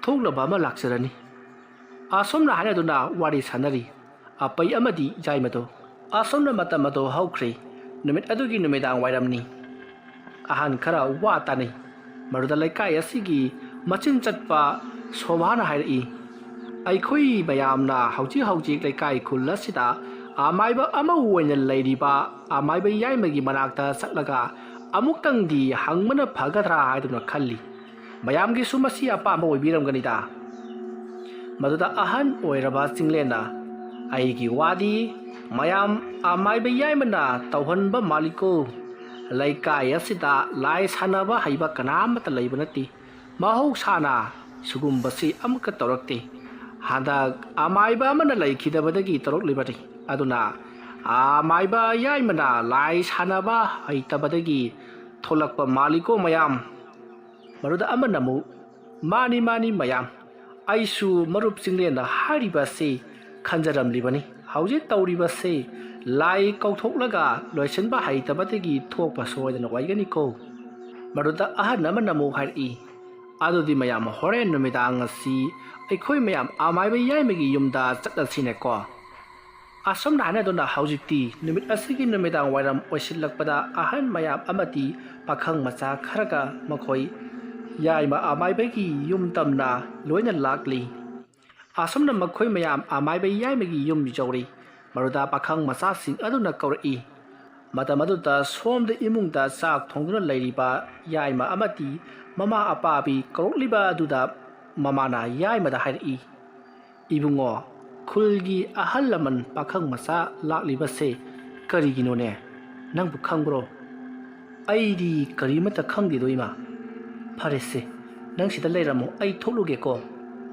ꯊꯣꯛꯅꯕ ꯑꯃ ꯂꯥꯛꯆꯔꯅꯤ꯫" ꯑꯁꯨꯝꯅ ꯍꯥꯏꯅꯗꯨꯅ ꯋꯥꯔꯤ ꯁꯥꯟꯅꯔꯤ ꯑꯄꯩ ꯑꯃꯗꯤ ꯌꯥꯏꯃꯗꯣ꯫ ꯑꯁꯨꯝꯅ ꯃꯇꯝ ꯑꯗꯣ ꯍꯧꯈ꯭ꯔꯦ꯫ ꯅꯨꯃꯤꯠ ꯑꯗꯨꯒꯤ ꯅꯨꯃꯤꯗꯥꯡ ꯋꯥꯏꯔꯝꯅꯤ꯫ ꯑꯍꯟ ꯈꯔ ꯋꯥ ꯇꯥꯅꯩ꯫ ꯃꯗꯨꯗ ꯂꯩꯀꯥꯏ ꯑꯁꯤꯒꯤ ꯃꯆꯤꯟ ꯆꯠꯄ ꯁꯣꯚꯥꯅ ꯍꯥꯏꯔꯛꯏ, "ꯑꯩꯈꯣꯏ ꯃꯌꯥꯝꯅ ꯍꯧꯖꯤꯛ ꯍꯧꯖꯤꯛ ꯂꯩꯀꯥꯏ ꯈꯨꯜ ꯑꯁꯤꯗ ꯑꯃꯥꯏꯕ ꯑꯃ ꯑꯣꯏꯅ ꯂꯩꯔꯤꯕ ꯑꯃꯥꯏꯕ ꯌꯥꯏꯃꯒꯤ ꯃꯅꯥꯛꯇ ꯆꯠꯂꯒ ꯑꯃꯨꯛꯇꯪꯗꯤ ꯍꯪꯕꯅ ꯐꯒꯗ꯭ꯔꯥ ꯍꯥꯏꯗꯨꯅ ꯈꯜꯂꯤ꯫ ꯃꯌꯥꯝꯒꯤꯁꯨ ꯃꯁꯤ ꯑꯄꯥꯝꯕ ꯑꯣꯏꯕꯤꯔꯝꯒꯅꯤꯗ꯫" ꯃꯗꯨꯗ ꯑꯍꯟ ꯑꯣꯏꯔꯕ ꯆꯤꯡꯂꯦꯟꯅ, "ꯑꯩꯒꯤ ꯋꯥꯗꯤ ꯃꯌꯥꯝ ꯑꯃꯥꯏꯕ ꯌꯥꯏꯃꯅ ꯇꯧꯍꯟꯕ ꯃꯥꯜꯂꯤꯀꯣ꯫ ꯂꯩꯀꯥꯏ ꯑꯁꯤꯗ ꯂꯥꯏ ꯁꯥꯟꯅꯕ ꯍꯩꯕ ꯀꯅꯥ ꯑꯃꯠꯇ ꯂꯩꯕ ꯅꯠꯇꯦ꯫ ꯃꯍꯧꯁꯥꯅ ꯁꯤꯒꯨꯝꯕꯁꯤ ꯑꯃꯨꯛꯀ ꯇꯧꯔꯛꯇꯦ꯫ ꯍꯟꯗꯛ ꯑꯃꯥꯏꯕ ꯑꯃꯅ ꯂꯩꯈꯤꯗꯕꯗꯒꯤ ꯇꯧꯔꯛꯂꯤꯕꯅꯤ꯫ ꯑꯗꯨꯅ ꯑꯃꯥꯏꯕ ꯌꯥꯏꯃꯅ ꯂꯥꯏ ꯁꯥꯟꯅꯕ ꯍꯩꯇꯕꯗꯒꯤ ꯊꯣꯛꯂꯛꯄ ꯃꯥꯜꯂꯤꯀꯣ ꯃꯌꯥꯝ꯫" ꯃꯗꯨꯗ ꯑꯃꯅ ꯑꯃꯨꯛ, "ꯃꯥꯅꯤ, ꯃꯥꯅꯤ ꯃꯌꯥꯝ, ꯑꯩꯁꯨ ꯃꯔꯨꯞ ꯆꯤꯡꯂꯦꯟꯅ ꯍꯥꯏꯔꯤꯕ ꯑꯁꯤ ꯈꯟꯖꯔꯝꯂꯤꯕꯅꯤ꯫ ꯍꯧꯖꯤꯛ ꯇꯧꯔꯤꯕꯁꯤ ꯂꯥꯏ ꯀꯧꯊꯣꯛꯂꯒ ꯂꯣꯏꯁꯤꯟꯕ ꯍꯩꯇꯕꯗꯒꯤ ꯊꯣꯛꯄ ꯁꯣꯏꯗꯅ ꯑꯣꯏꯒꯅꯤꯀꯣ꯫" ꯃꯗꯨꯗ ꯑꯍꯟ ꯑꯃꯅ ꯑꯃꯨꯛ ꯍꯥꯏꯔꯛꯏ, "ꯑꯗꯨꯗꯤ ꯃꯌꯥꯝ, ꯍꯣꯔꯦꯟ ꯅꯨꯃꯤꯗꯥꯡ ꯑꯁꯤ ꯑꯩꯈꯣꯏ ꯃꯌꯥꯝ ꯑꯃꯥꯏꯕ ꯌꯥꯏꯃꯒꯤ ꯌꯨꯝꯗ ꯆꯠꯂꯁꯤꯅꯦꯀꯣ꯫" ꯑꯁꯨꯝꯅ ꯍꯥꯏꯅꯗꯨꯅ ꯍꯧꯖꯤꯛꯇꯤ ꯅꯨꯃꯤꯠ ꯑꯁꯤꯒꯤ ꯅꯨꯃꯤꯗꯥꯡ ꯋꯥꯏꯔꯝ ꯑꯣꯏꯁꯤꯜꯂꯛꯄꯗ ꯑꯍꯟ ꯃꯌꯥꯝ ꯑꯃꯗꯤ ꯄꯥꯈꯪ ꯃꯆꯥ ꯈꯔꯒ ꯃꯈꯣꯏ ꯌꯥꯏꯃ ꯑꯃꯥꯏꯕꯒꯤ ꯌꯨꯝ ꯇꯝꯅ ꯂꯣꯏꯅ ꯂꯥꯛꯂꯤ꯫ ꯑꯁꯨꯝꯅ ꯃꯈꯣꯏ ꯃꯌꯥꯝ ꯑꯃꯥꯏꯕ ꯌꯥꯏꯃꯒꯤ ꯌꯨꯝ ꯌꯧꯔꯤ꯫ ꯃꯗꯨꯗ ꯄꯥꯈꯪ ꯃꯆꯥꯁꯤꯡ ꯑꯗꯨꯅ ꯀꯧꯔꯛꯏ꯫ ꯃꯇꯝ ꯑꯗꯨꯗ ꯁꯣꯝꯗ ꯏꯃꯨꯡꯗ ꯆꯥꯛ ꯊꯣꯡꯗꯨꯅ ꯂꯩꯔꯤꯕ ꯌꯥꯏꯃ ꯑꯃꯗꯤ ꯃꯃꯥ ꯑꯄꯥꯕꯤ ꯀꯧꯔꯛꯂꯤꯕ ꯑꯗꯨꯗ ꯃꯃꯥꯅ ꯌꯥꯏꯃꯗ ꯍꯥꯏꯔꯛꯏ, "ꯏꯕꯨꯡꯉꯣ, ꯈꯨꯜꯒꯤ ꯑꯍꯜ ꯂꯃꯟ ꯄꯥꯈꯪ ꯃꯆꯥ ꯂꯥꯛꯂꯤꯕꯁꯦ ꯀꯔꯤꯒꯤꯅꯣꯅꯦ? ꯅꯪꯕꯨ ꯈꯪꯕ꯭ꯔꯣ?" "ꯑꯩꯗꯤ ꯀꯔꯤꯃꯠꯇ ꯈꯪꯗꯦꯗꯣ ꯏꯃꯥ꯫" "ꯐꯔꯦꯁꯦ, ꯅꯪ ꯁꯤꯗ ꯂꯩꯔꯝꯃꯣ, ꯑꯩ ꯊꯣꯛꯂꯨꯒꯦꯀꯣ꯫"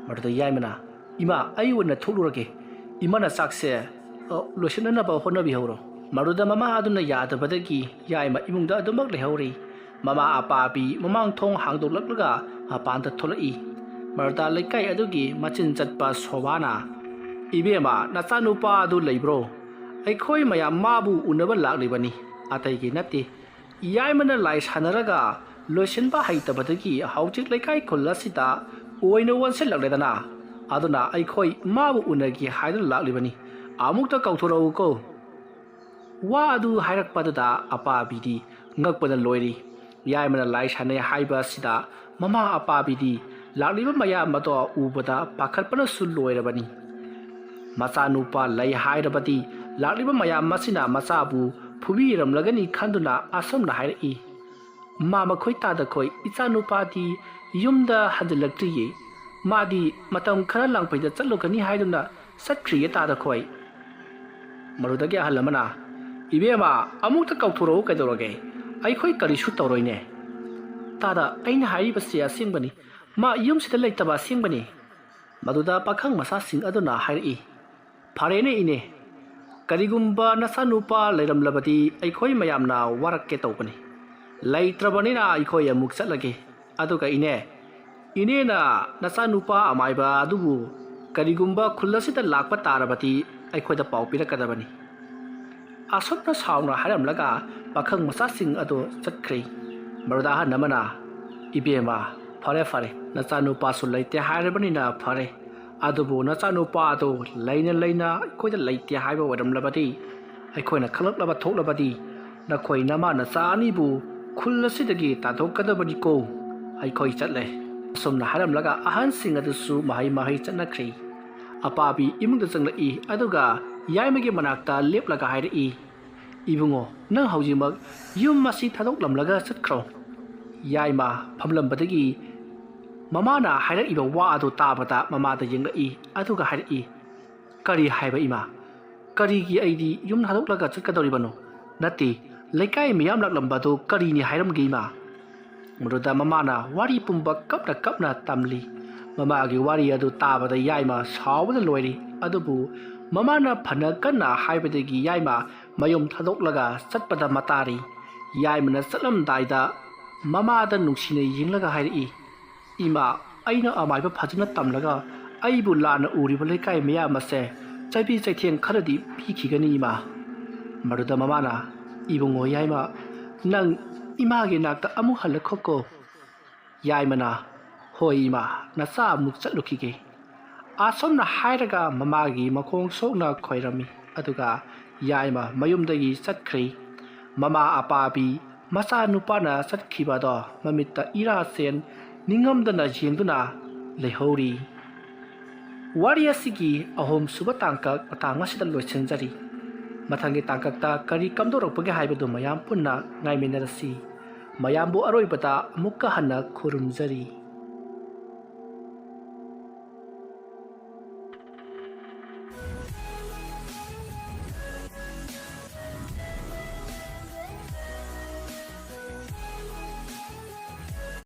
ꯃꯗꯨꯗ ꯌꯥꯏꯃꯅ, "ꯏꯃꯥ, ꯑꯩ ꯑꯣꯏꯅ ꯊꯣꯛꯂꯨꯔꯒꯦ꯫ ꯏꯃꯥꯅ ꯆꯥꯛꯁꯦ, ꯑ, ꯂꯣꯏꯁꯤꯟꯅꯅꯕ ꯍꯣꯠꯅꯕꯤꯍꯧꯔꯣ꯫" ꯃꯗꯨꯗ ꯃꯃꯥ ꯑꯗꯨꯅ ꯌꯥꯗꯕꯗꯒꯤ ꯌꯥꯏꯃ ꯏꯃꯨꯡꯗ ꯑꯗꯨꯃꯛ ꯂꯩꯍꯧꯔꯤ꯫ ꯃꯃꯥ ꯑꯄꯥꯕꯤ ꯃꯃꯥꯡ ꯊꯣꯡ ꯍꯥꯡꯗꯣꯛꯂꯛꯂꯒ ꯃꯄꯥꯟꯗ ꯊꯣꯛꯂꯛꯏ꯫ ꯃꯗꯨꯗ ꯂꯩꯀꯥꯏ ꯑꯗꯨꯒꯤ ꯃꯆꯤꯟ ꯆꯠꯄ ꯁꯣꯚꯥꯅ, "ꯏꯕꯦꯝꯃ, ꯅꯆꯥꯅꯨꯄꯥ ꯑꯗꯨ ꯂꯩꯕ꯭ꯔꯣ? ꯑꯩꯈꯣꯏ ꯃꯌꯥꯝ ꯃꯥꯕꯨ ꯎꯅꯕ ꯂꯥꯛꯂꯤꯕꯅꯤ, ꯑꯇꯩꯒꯤ ꯅꯠꯇꯦ꯫ ꯌꯥꯏꯃꯅ ꯂꯥꯏ ꯁꯥꯟꯅꯔꯒ ꯂꯣꯏꯁꯤꯟꯕ ꯍꯩꯇꯕꯗꯒꯤ ꯍꯧꯖꯤꯛ ꯂꯩꯀꯥꯏ ꯈꯨꯜ ꯑꯁꯤꯗ ꯑꯣꯏꯅ ꯑꯣꯟꯁꯤꯜꯂꯛꯂꯦꯗꯅ꯫ ꯑꯗꯨꯅ ꯑꯩꯈꯣꯏ ꯃꯥꯕꯨ ꯎꯅꯒꯦ ꯍꯥꯏꯗꯨꯅ ꯂꯥꯛꯂꯤꯕꯅꯤ꯫ ꯑꯃꯨꯛꯇ ꯀꯧꯊꯣꯔꯛꯎꯀꯣ꯫" ꯋꯥ ꯑꯗꯨ ꯍꯥꯏꯔꯛꯄꯗꯨꯗ ꯑꯄꯥꯕꯤꯗꯤ ꯉꯛꯄꯗ ꯂꯣꯏꯔꯤ꯫ ꯌꯥꯏꯃꯅ ꯂꯥꯏ ꯁꯥꯟꯅꯩ ꯍꯥꯏꯕ ꯑꯁꯤꯗ ꯃꯃꯥ ꯑꯄꯥꯕꯤꯗꯤ ꯂꯥꯛꯂꯤꯕ ꯃꯌꯥꯝ ꯑꯗꯣ ꯎꯕꯗ ꯄꯥꯈꯠꯄꯅꯁꯨ ꯂꯣꯏꯔꯕꯅꯤ꯫ ꯃꯆꯥꯅꯨꯄꯥ ꯂꯩ ꯍꯥꯏꯔꯕꯗꯤ ꯂꯥꯛꯂꯤꯕ ꯃꯌꯥꯝ ꯑꯁꯤꯅ ꯃꯆꯥꯕꯨ ꯐꯨꯕꯤꯔꯝꯂꯒꯅꯤ ꯈꯟꯗꯨꯅ ꯑꯁꯨꯝꯅ ꯍꯥꯏꯔꯛꯏ, "ꯃꯥ ꯃꯈꯣꯏ ꯇꯥꯗꯈꯣꯏ, ꯏꯆꯥꯅꯨꯄꯥꯗꯤ ꯌꯨꯝꯗ ꯍꯟꯖꯤꯜꯂꯛꯇ꯭ꯔꯤꯌꯦ꯫ ꯃꯥꯗꯤ ꯃꯇꯝ ꯈꯔ ꯂꯥꯡꯐꯩꯗ ꯆꯠꯂꯨꯒꯅꯤ ꯍꯥꯏꯗꯨꯅ ꯆꯠꯈ꯭ꯔꯤꯌꯦ ꯇꯥꯗꯈꯣꯏ꯫" ꯃꯔꯨꯗꯒꯤ ꯑꯍꯜ ꯑꯃꯅ, "ꯏꯕꯦꯝꯃ, ꯑꯃꯨꯛꯇ ꯀꯧꯊꯣꯔꯛꯎ ꯀꯩꯗꯧꯔꯒꯦ? ꯑꯩꯈꯣꯏ ꯀꯔꯤꯁꯨ ꯇꯧꯔꯣꯏꯅꯦ꯫" "ꯇꯥꯗ, ꯑꯩꯅ ꯍꯥꯏꯔꯤꯕꯁꯤ ꯑꯁꯦꯡꯕꯅꯤ꯫ ꯃꯥ ꯌꯨꯝꯁꯤꯗ ꯂꯩꯇꯕ ꯑꯁꯦꯡꯕꯅꯤ꯫" ꯃꯗꯨꯗ ꯄꯥꯈꯪ ꯃꯆꯥꯁꯤꯡ ꯑꯗꯨꯅ ꯍꯥꯏꯔꯛꯏ, "ꯐꯔꯦꯅꯦ ꯏꯅꯦ, ꯀꯔꯤꯒꯨꯝꯕ ꯅꯆꯥꯅꯨꯄꯥ ꯂꯩꯔꯝꯂꯕꯗꯤ ꯑꯩꯈꯣꯏ ꯃꯌꯥꯝꯅ ꯋꯥꯔꯛꯀꯦ ꯇꯧꯕꯅꯤ꯫ ꯂꯩꯇ꯭ꯔꯕꯅꯤꯅ ꯑꯩꯈꯣꯏ ꯑꯃꯨꯛ ꯆꯠꯂꯒꯦ꯫ ꯑꯗꯨꯒ ꯏꯅꯦ, ꯏꯅꯦꯅ ꯅꯆꯥꯅꯨꯄꯥ ꯑꯃꯥꯏꯕ ꯑꯗꯨꯕꯨ ꯀꯔꯤꯒꯨꯝꯕ ꯈꯨꯜ ꯑꯁꯤꯗ ꯂꯥꯛꯄ ꯇꯥꯔꯕꯗꯤ ꯑꯩꯈꯣꯏꯗ ꯄꯥꯎ ꯄꯤꯔꯛꯀꯗꯕꯅꯤ꯫" ꯑꯁꯨꯝꯅ ꯁꯥꯎꯅ ꯍꯥꯏꯔꯝꯂꯒ ꯄꯥꯈꯪ ꯃꯆꯥꯁꯤꯡ ꯑꯗꯨ ꯆꯠꯈ꯭ꯔꯦ꯫ ꯃꯔꯨꯗ ꯑꯍꯟ ꯑꯃꯅ, "ꯏꯕꯦꯝꯃ, ꯐꯔꯦ ꯐꯔꯦ, ꯅꯆꯥꯅꯨꯄꯥꯁꯨ ꯂꯩꯇꯦ ꯍꯥꯏꯔꯕꯅꯤꯅ ꯐꯔꯦ꯫ ꯑꯗꯨꯕꯨ ꯅꯆꯥꯅꯨꯄꯥ ꯑꯗꯨ ꯂꯩꯅ ꯂꯩꯅ ꯑꯩꯈꯣꯏꯗ ꯂꯩꯇꯦ ꯍꯥꯏꯕ ꯑꯣꯏꯔꯝꯂꯕꯗꯤ, ꯑꯩꯈꯣꯏꯅ ꯈꯪꯂꯛꯂꯕ ꯊꯣꯛꯂꯕꯗꯤ ꯅꯈꯣꯏ ꯅꯃꯥ ꯅꯆꯥ ꯑꯅꯤꯕꯨ ꯈꯨꯜ ꯑꯁꯤꯗꯒꯤ ꯇꯥꯟꯊꯣꯛꯀꯗꯕꯅꯤꯀꯣ꯫ ꯑꯩꯈꯣꯏ ꯆꯠꯂꯦ꯫" ꯑꯁꯨꯝꯅ ꯍꯥꯏꯔꯝꯂꯒ ꯑꯍꯟꯁꯤꯡ ꯑꯗꯨꯁꯨ ꯃꯍꯩ ꯃꯍꯩ ꯆꯠꯅꯈ꯭ꯔꯦ꯫ ꯑꯄꯥꯕꯤ ꯏꯃꯨꯡꯗ ꯆꯪꯂꯛꯏ, ꯑꯗꯨꯒ ꯌꯥꯏꯃꯒꯤ ꯃꯅꯥꯛꯇ ꯂꯦꯞꯂꯒ ꯍꯥꯏꯔꯛꯏ, "ꯏꯕꯨꯡꯉꯣ, ꯅꯪ ꯍꯧꯖꯤꯛꯃꯛ ꯌꯨꯝ ꯑꯁꯤ ꯊꯥꯗꯣꯛꯂꯝꯂꯒ ꯆꯠꯈ꯭ꯔꯣ꯫" ꯌꯥꯏꯃ ꯐꯝꯂꯝꯕꯗꯒꯤ ꯃꯃꯥꯅ ꯍꯥꯏꯔꯛꯏꯕ ꯋꯥ ꯑꯗꯨ ꯇꯥꯕꯗ ꯃꯃꯥꯗ ꯌꯦꯡꯂꯛꯏ, ꯑꯗꯨꯒ ꯍꯥꯏꯔꯛꯏ, "ꯀꯔꯤ ꯍꯥꯏꯕ ꯏꯃꯥ? ꯀꯔꯤꯒꯤ ꯑꯩꯗꯤ ꯌꯨꯝ ꯊꯥꯗꯣꯛꯂꯒ ꯆꯠꯀꯗꯧꯔꯤꯕꯅꯣ? ꯅꯠꯇꯦ, ꯂꯩꯀꯥꯏ ꯃꯤꯌꯥꯝ ꯂꯥꯛꯂꯝꯕꯗꯨ ꯀꯔꯤꯅꯤ ꯍꯥꯏꯔꯝꯒꯦ ꯏꯃꯥ?" ꯃꯗꯨꯗ ꯃꯃꯥꯅ ꯋꯥꯔꯤ ꯄꯨꯝꯕ ꯀꯞꯅ ꯀꯞꯅ ꯇꯝꯂꯤ꯫ ꯃꯃꯥꯒꯤ ꯋꯥꯔꯤ ꯑꯗꯨ ꯇꯥꯕꯗ ꯌꯥꯏꯃ ꯁꯥꯎꯕꯗ ꯂꯣꯏꯔꯤ꯫ ꯑꯗꯨꯕꯨ ꯃꯃꯥꯅ ꯐꯅ ꯀꯟꯅ ꯍꯥꯏꯕꯗꯒꯤ ꯌꯥꯏꯃ ꯃꯌꯨꯝ ꯊꯥꯗꯣꯛꯂꯒ ꯆꯠꯄꯗ ꯃꯇꯥꯔꯤ꯫ ꯌꯥꯏꯃꯅ ꯆꯠꯂꯝꯗꯥꯏꯗ ꯃꯃꯥꯗ ꯅꯨꯡꯁꯤꯅ ꯌꯦꯡꯂꯒ ꯍꯥꯏꯔꯛꯏ, "ꯏꯃꯥ, ꯑꯩꯅ ꯑꯃꯥꯏꯕ ꯐꯖꯅ ꯇꯝꯂꯒ ꯑꯩꯕꯨ ꯂꯥꯟꯅ ꯎꯔꯤꯕ ꯂꯩꯀꯥꯏ ꯃꯌꯥꯝ ꯑꯁꯦ ꯆꯩꯕꯤ ꯆꯩꯊꯦꯡ ꯈꯔꯗꯤ ꯄꯤꯈꯤꯒꯅꯤ ꯏꯃꯥ꯫" ꯃꯗꯨꯗ ꯃꯃꯥꯅ, "ꯏꯕꯨꯡꯉꯣ ꯌꯥꯏꯃ, ꯅꯪ ꯏꯃꯥꯒꯤ ꯅꯥꯛꯇ ꯑꯃꯨꯛ ꯍꯜꯂꯛꯈꯣꯀꯣ꯫" ꯌꯥꯏꯃꯅ, "ꯍꯣꯏ ꯏꯃꯥ, ꯅꯆꯥ ꯑꯃꯨꯛ ꯆꯠꯂꯨꯈꯤꯒꯦ꯫" ꯑꯁꯨꯝꯅ ꯍꯥꯏꯔꯒ ꯃꯃꯥꯒꯤ ꯃꯈꯣꯡ ꯁꯣꯛꯅ ꯈꯣꯏꯔꯝꯃꯤ꯫ ꯑꯗꯨꯒ ꯌꯥꯏꯃ ꯃꯌꯨꯝꯗꯒꯤ ꯆꯠꯈ꯭ꯔꯦ꯫ ꯃꯃꯥ ꯑꯄꯥꯕꯤ ꯃꯆꯥꯅꯨꯄꯥꯅ ꯆꯠꯈꯤꯕ ꯑꯗꯣ ꯃꯃꯤꯠꯇ ꯏꯔꯥ ꯆꯦꯟ ꯅꯤꯡꯉꯝꯗꯅ ꯌꯦꯡꯗꯨꯅ ꯂꯩꯍꯧꯔꯤ꯫ ꯋꯥꯔꯤ ꯑꯁꯤꯒꯤ ꯑꯍꯨꯝꯁꯨꯕ ꯇꯥꯡꯀꯛ ꯃꯇꯥꯡ ꯑꯁꯤꯗ ꯂꯣꯏꯁꯤꯟꯖꯔꯤ꯫ ꯃꯊꯪꯒꯤ ꯇꯥꯡꯀꯛꯇ ꯀꯔꯤ ꯀꯝꯗꯧꯔꯛꯄꯒꯦ ꯍꯥꯏꯕꯗꯨ ꯃꯌꯥꯝ ꯄꯨꯟꯅ ꯉꯥꯏꯃꯤꯟꯅꯔꯁꯤ꯫ ꯃꯌꯥꯝꯕꯨ ꯑꯔꯣꯏꯕꯗ ꯑꯃꯨꯛꯀ ꯍꯟꯅ ꯈꯨꯔꯨꯝꯖꯔꯤ꯫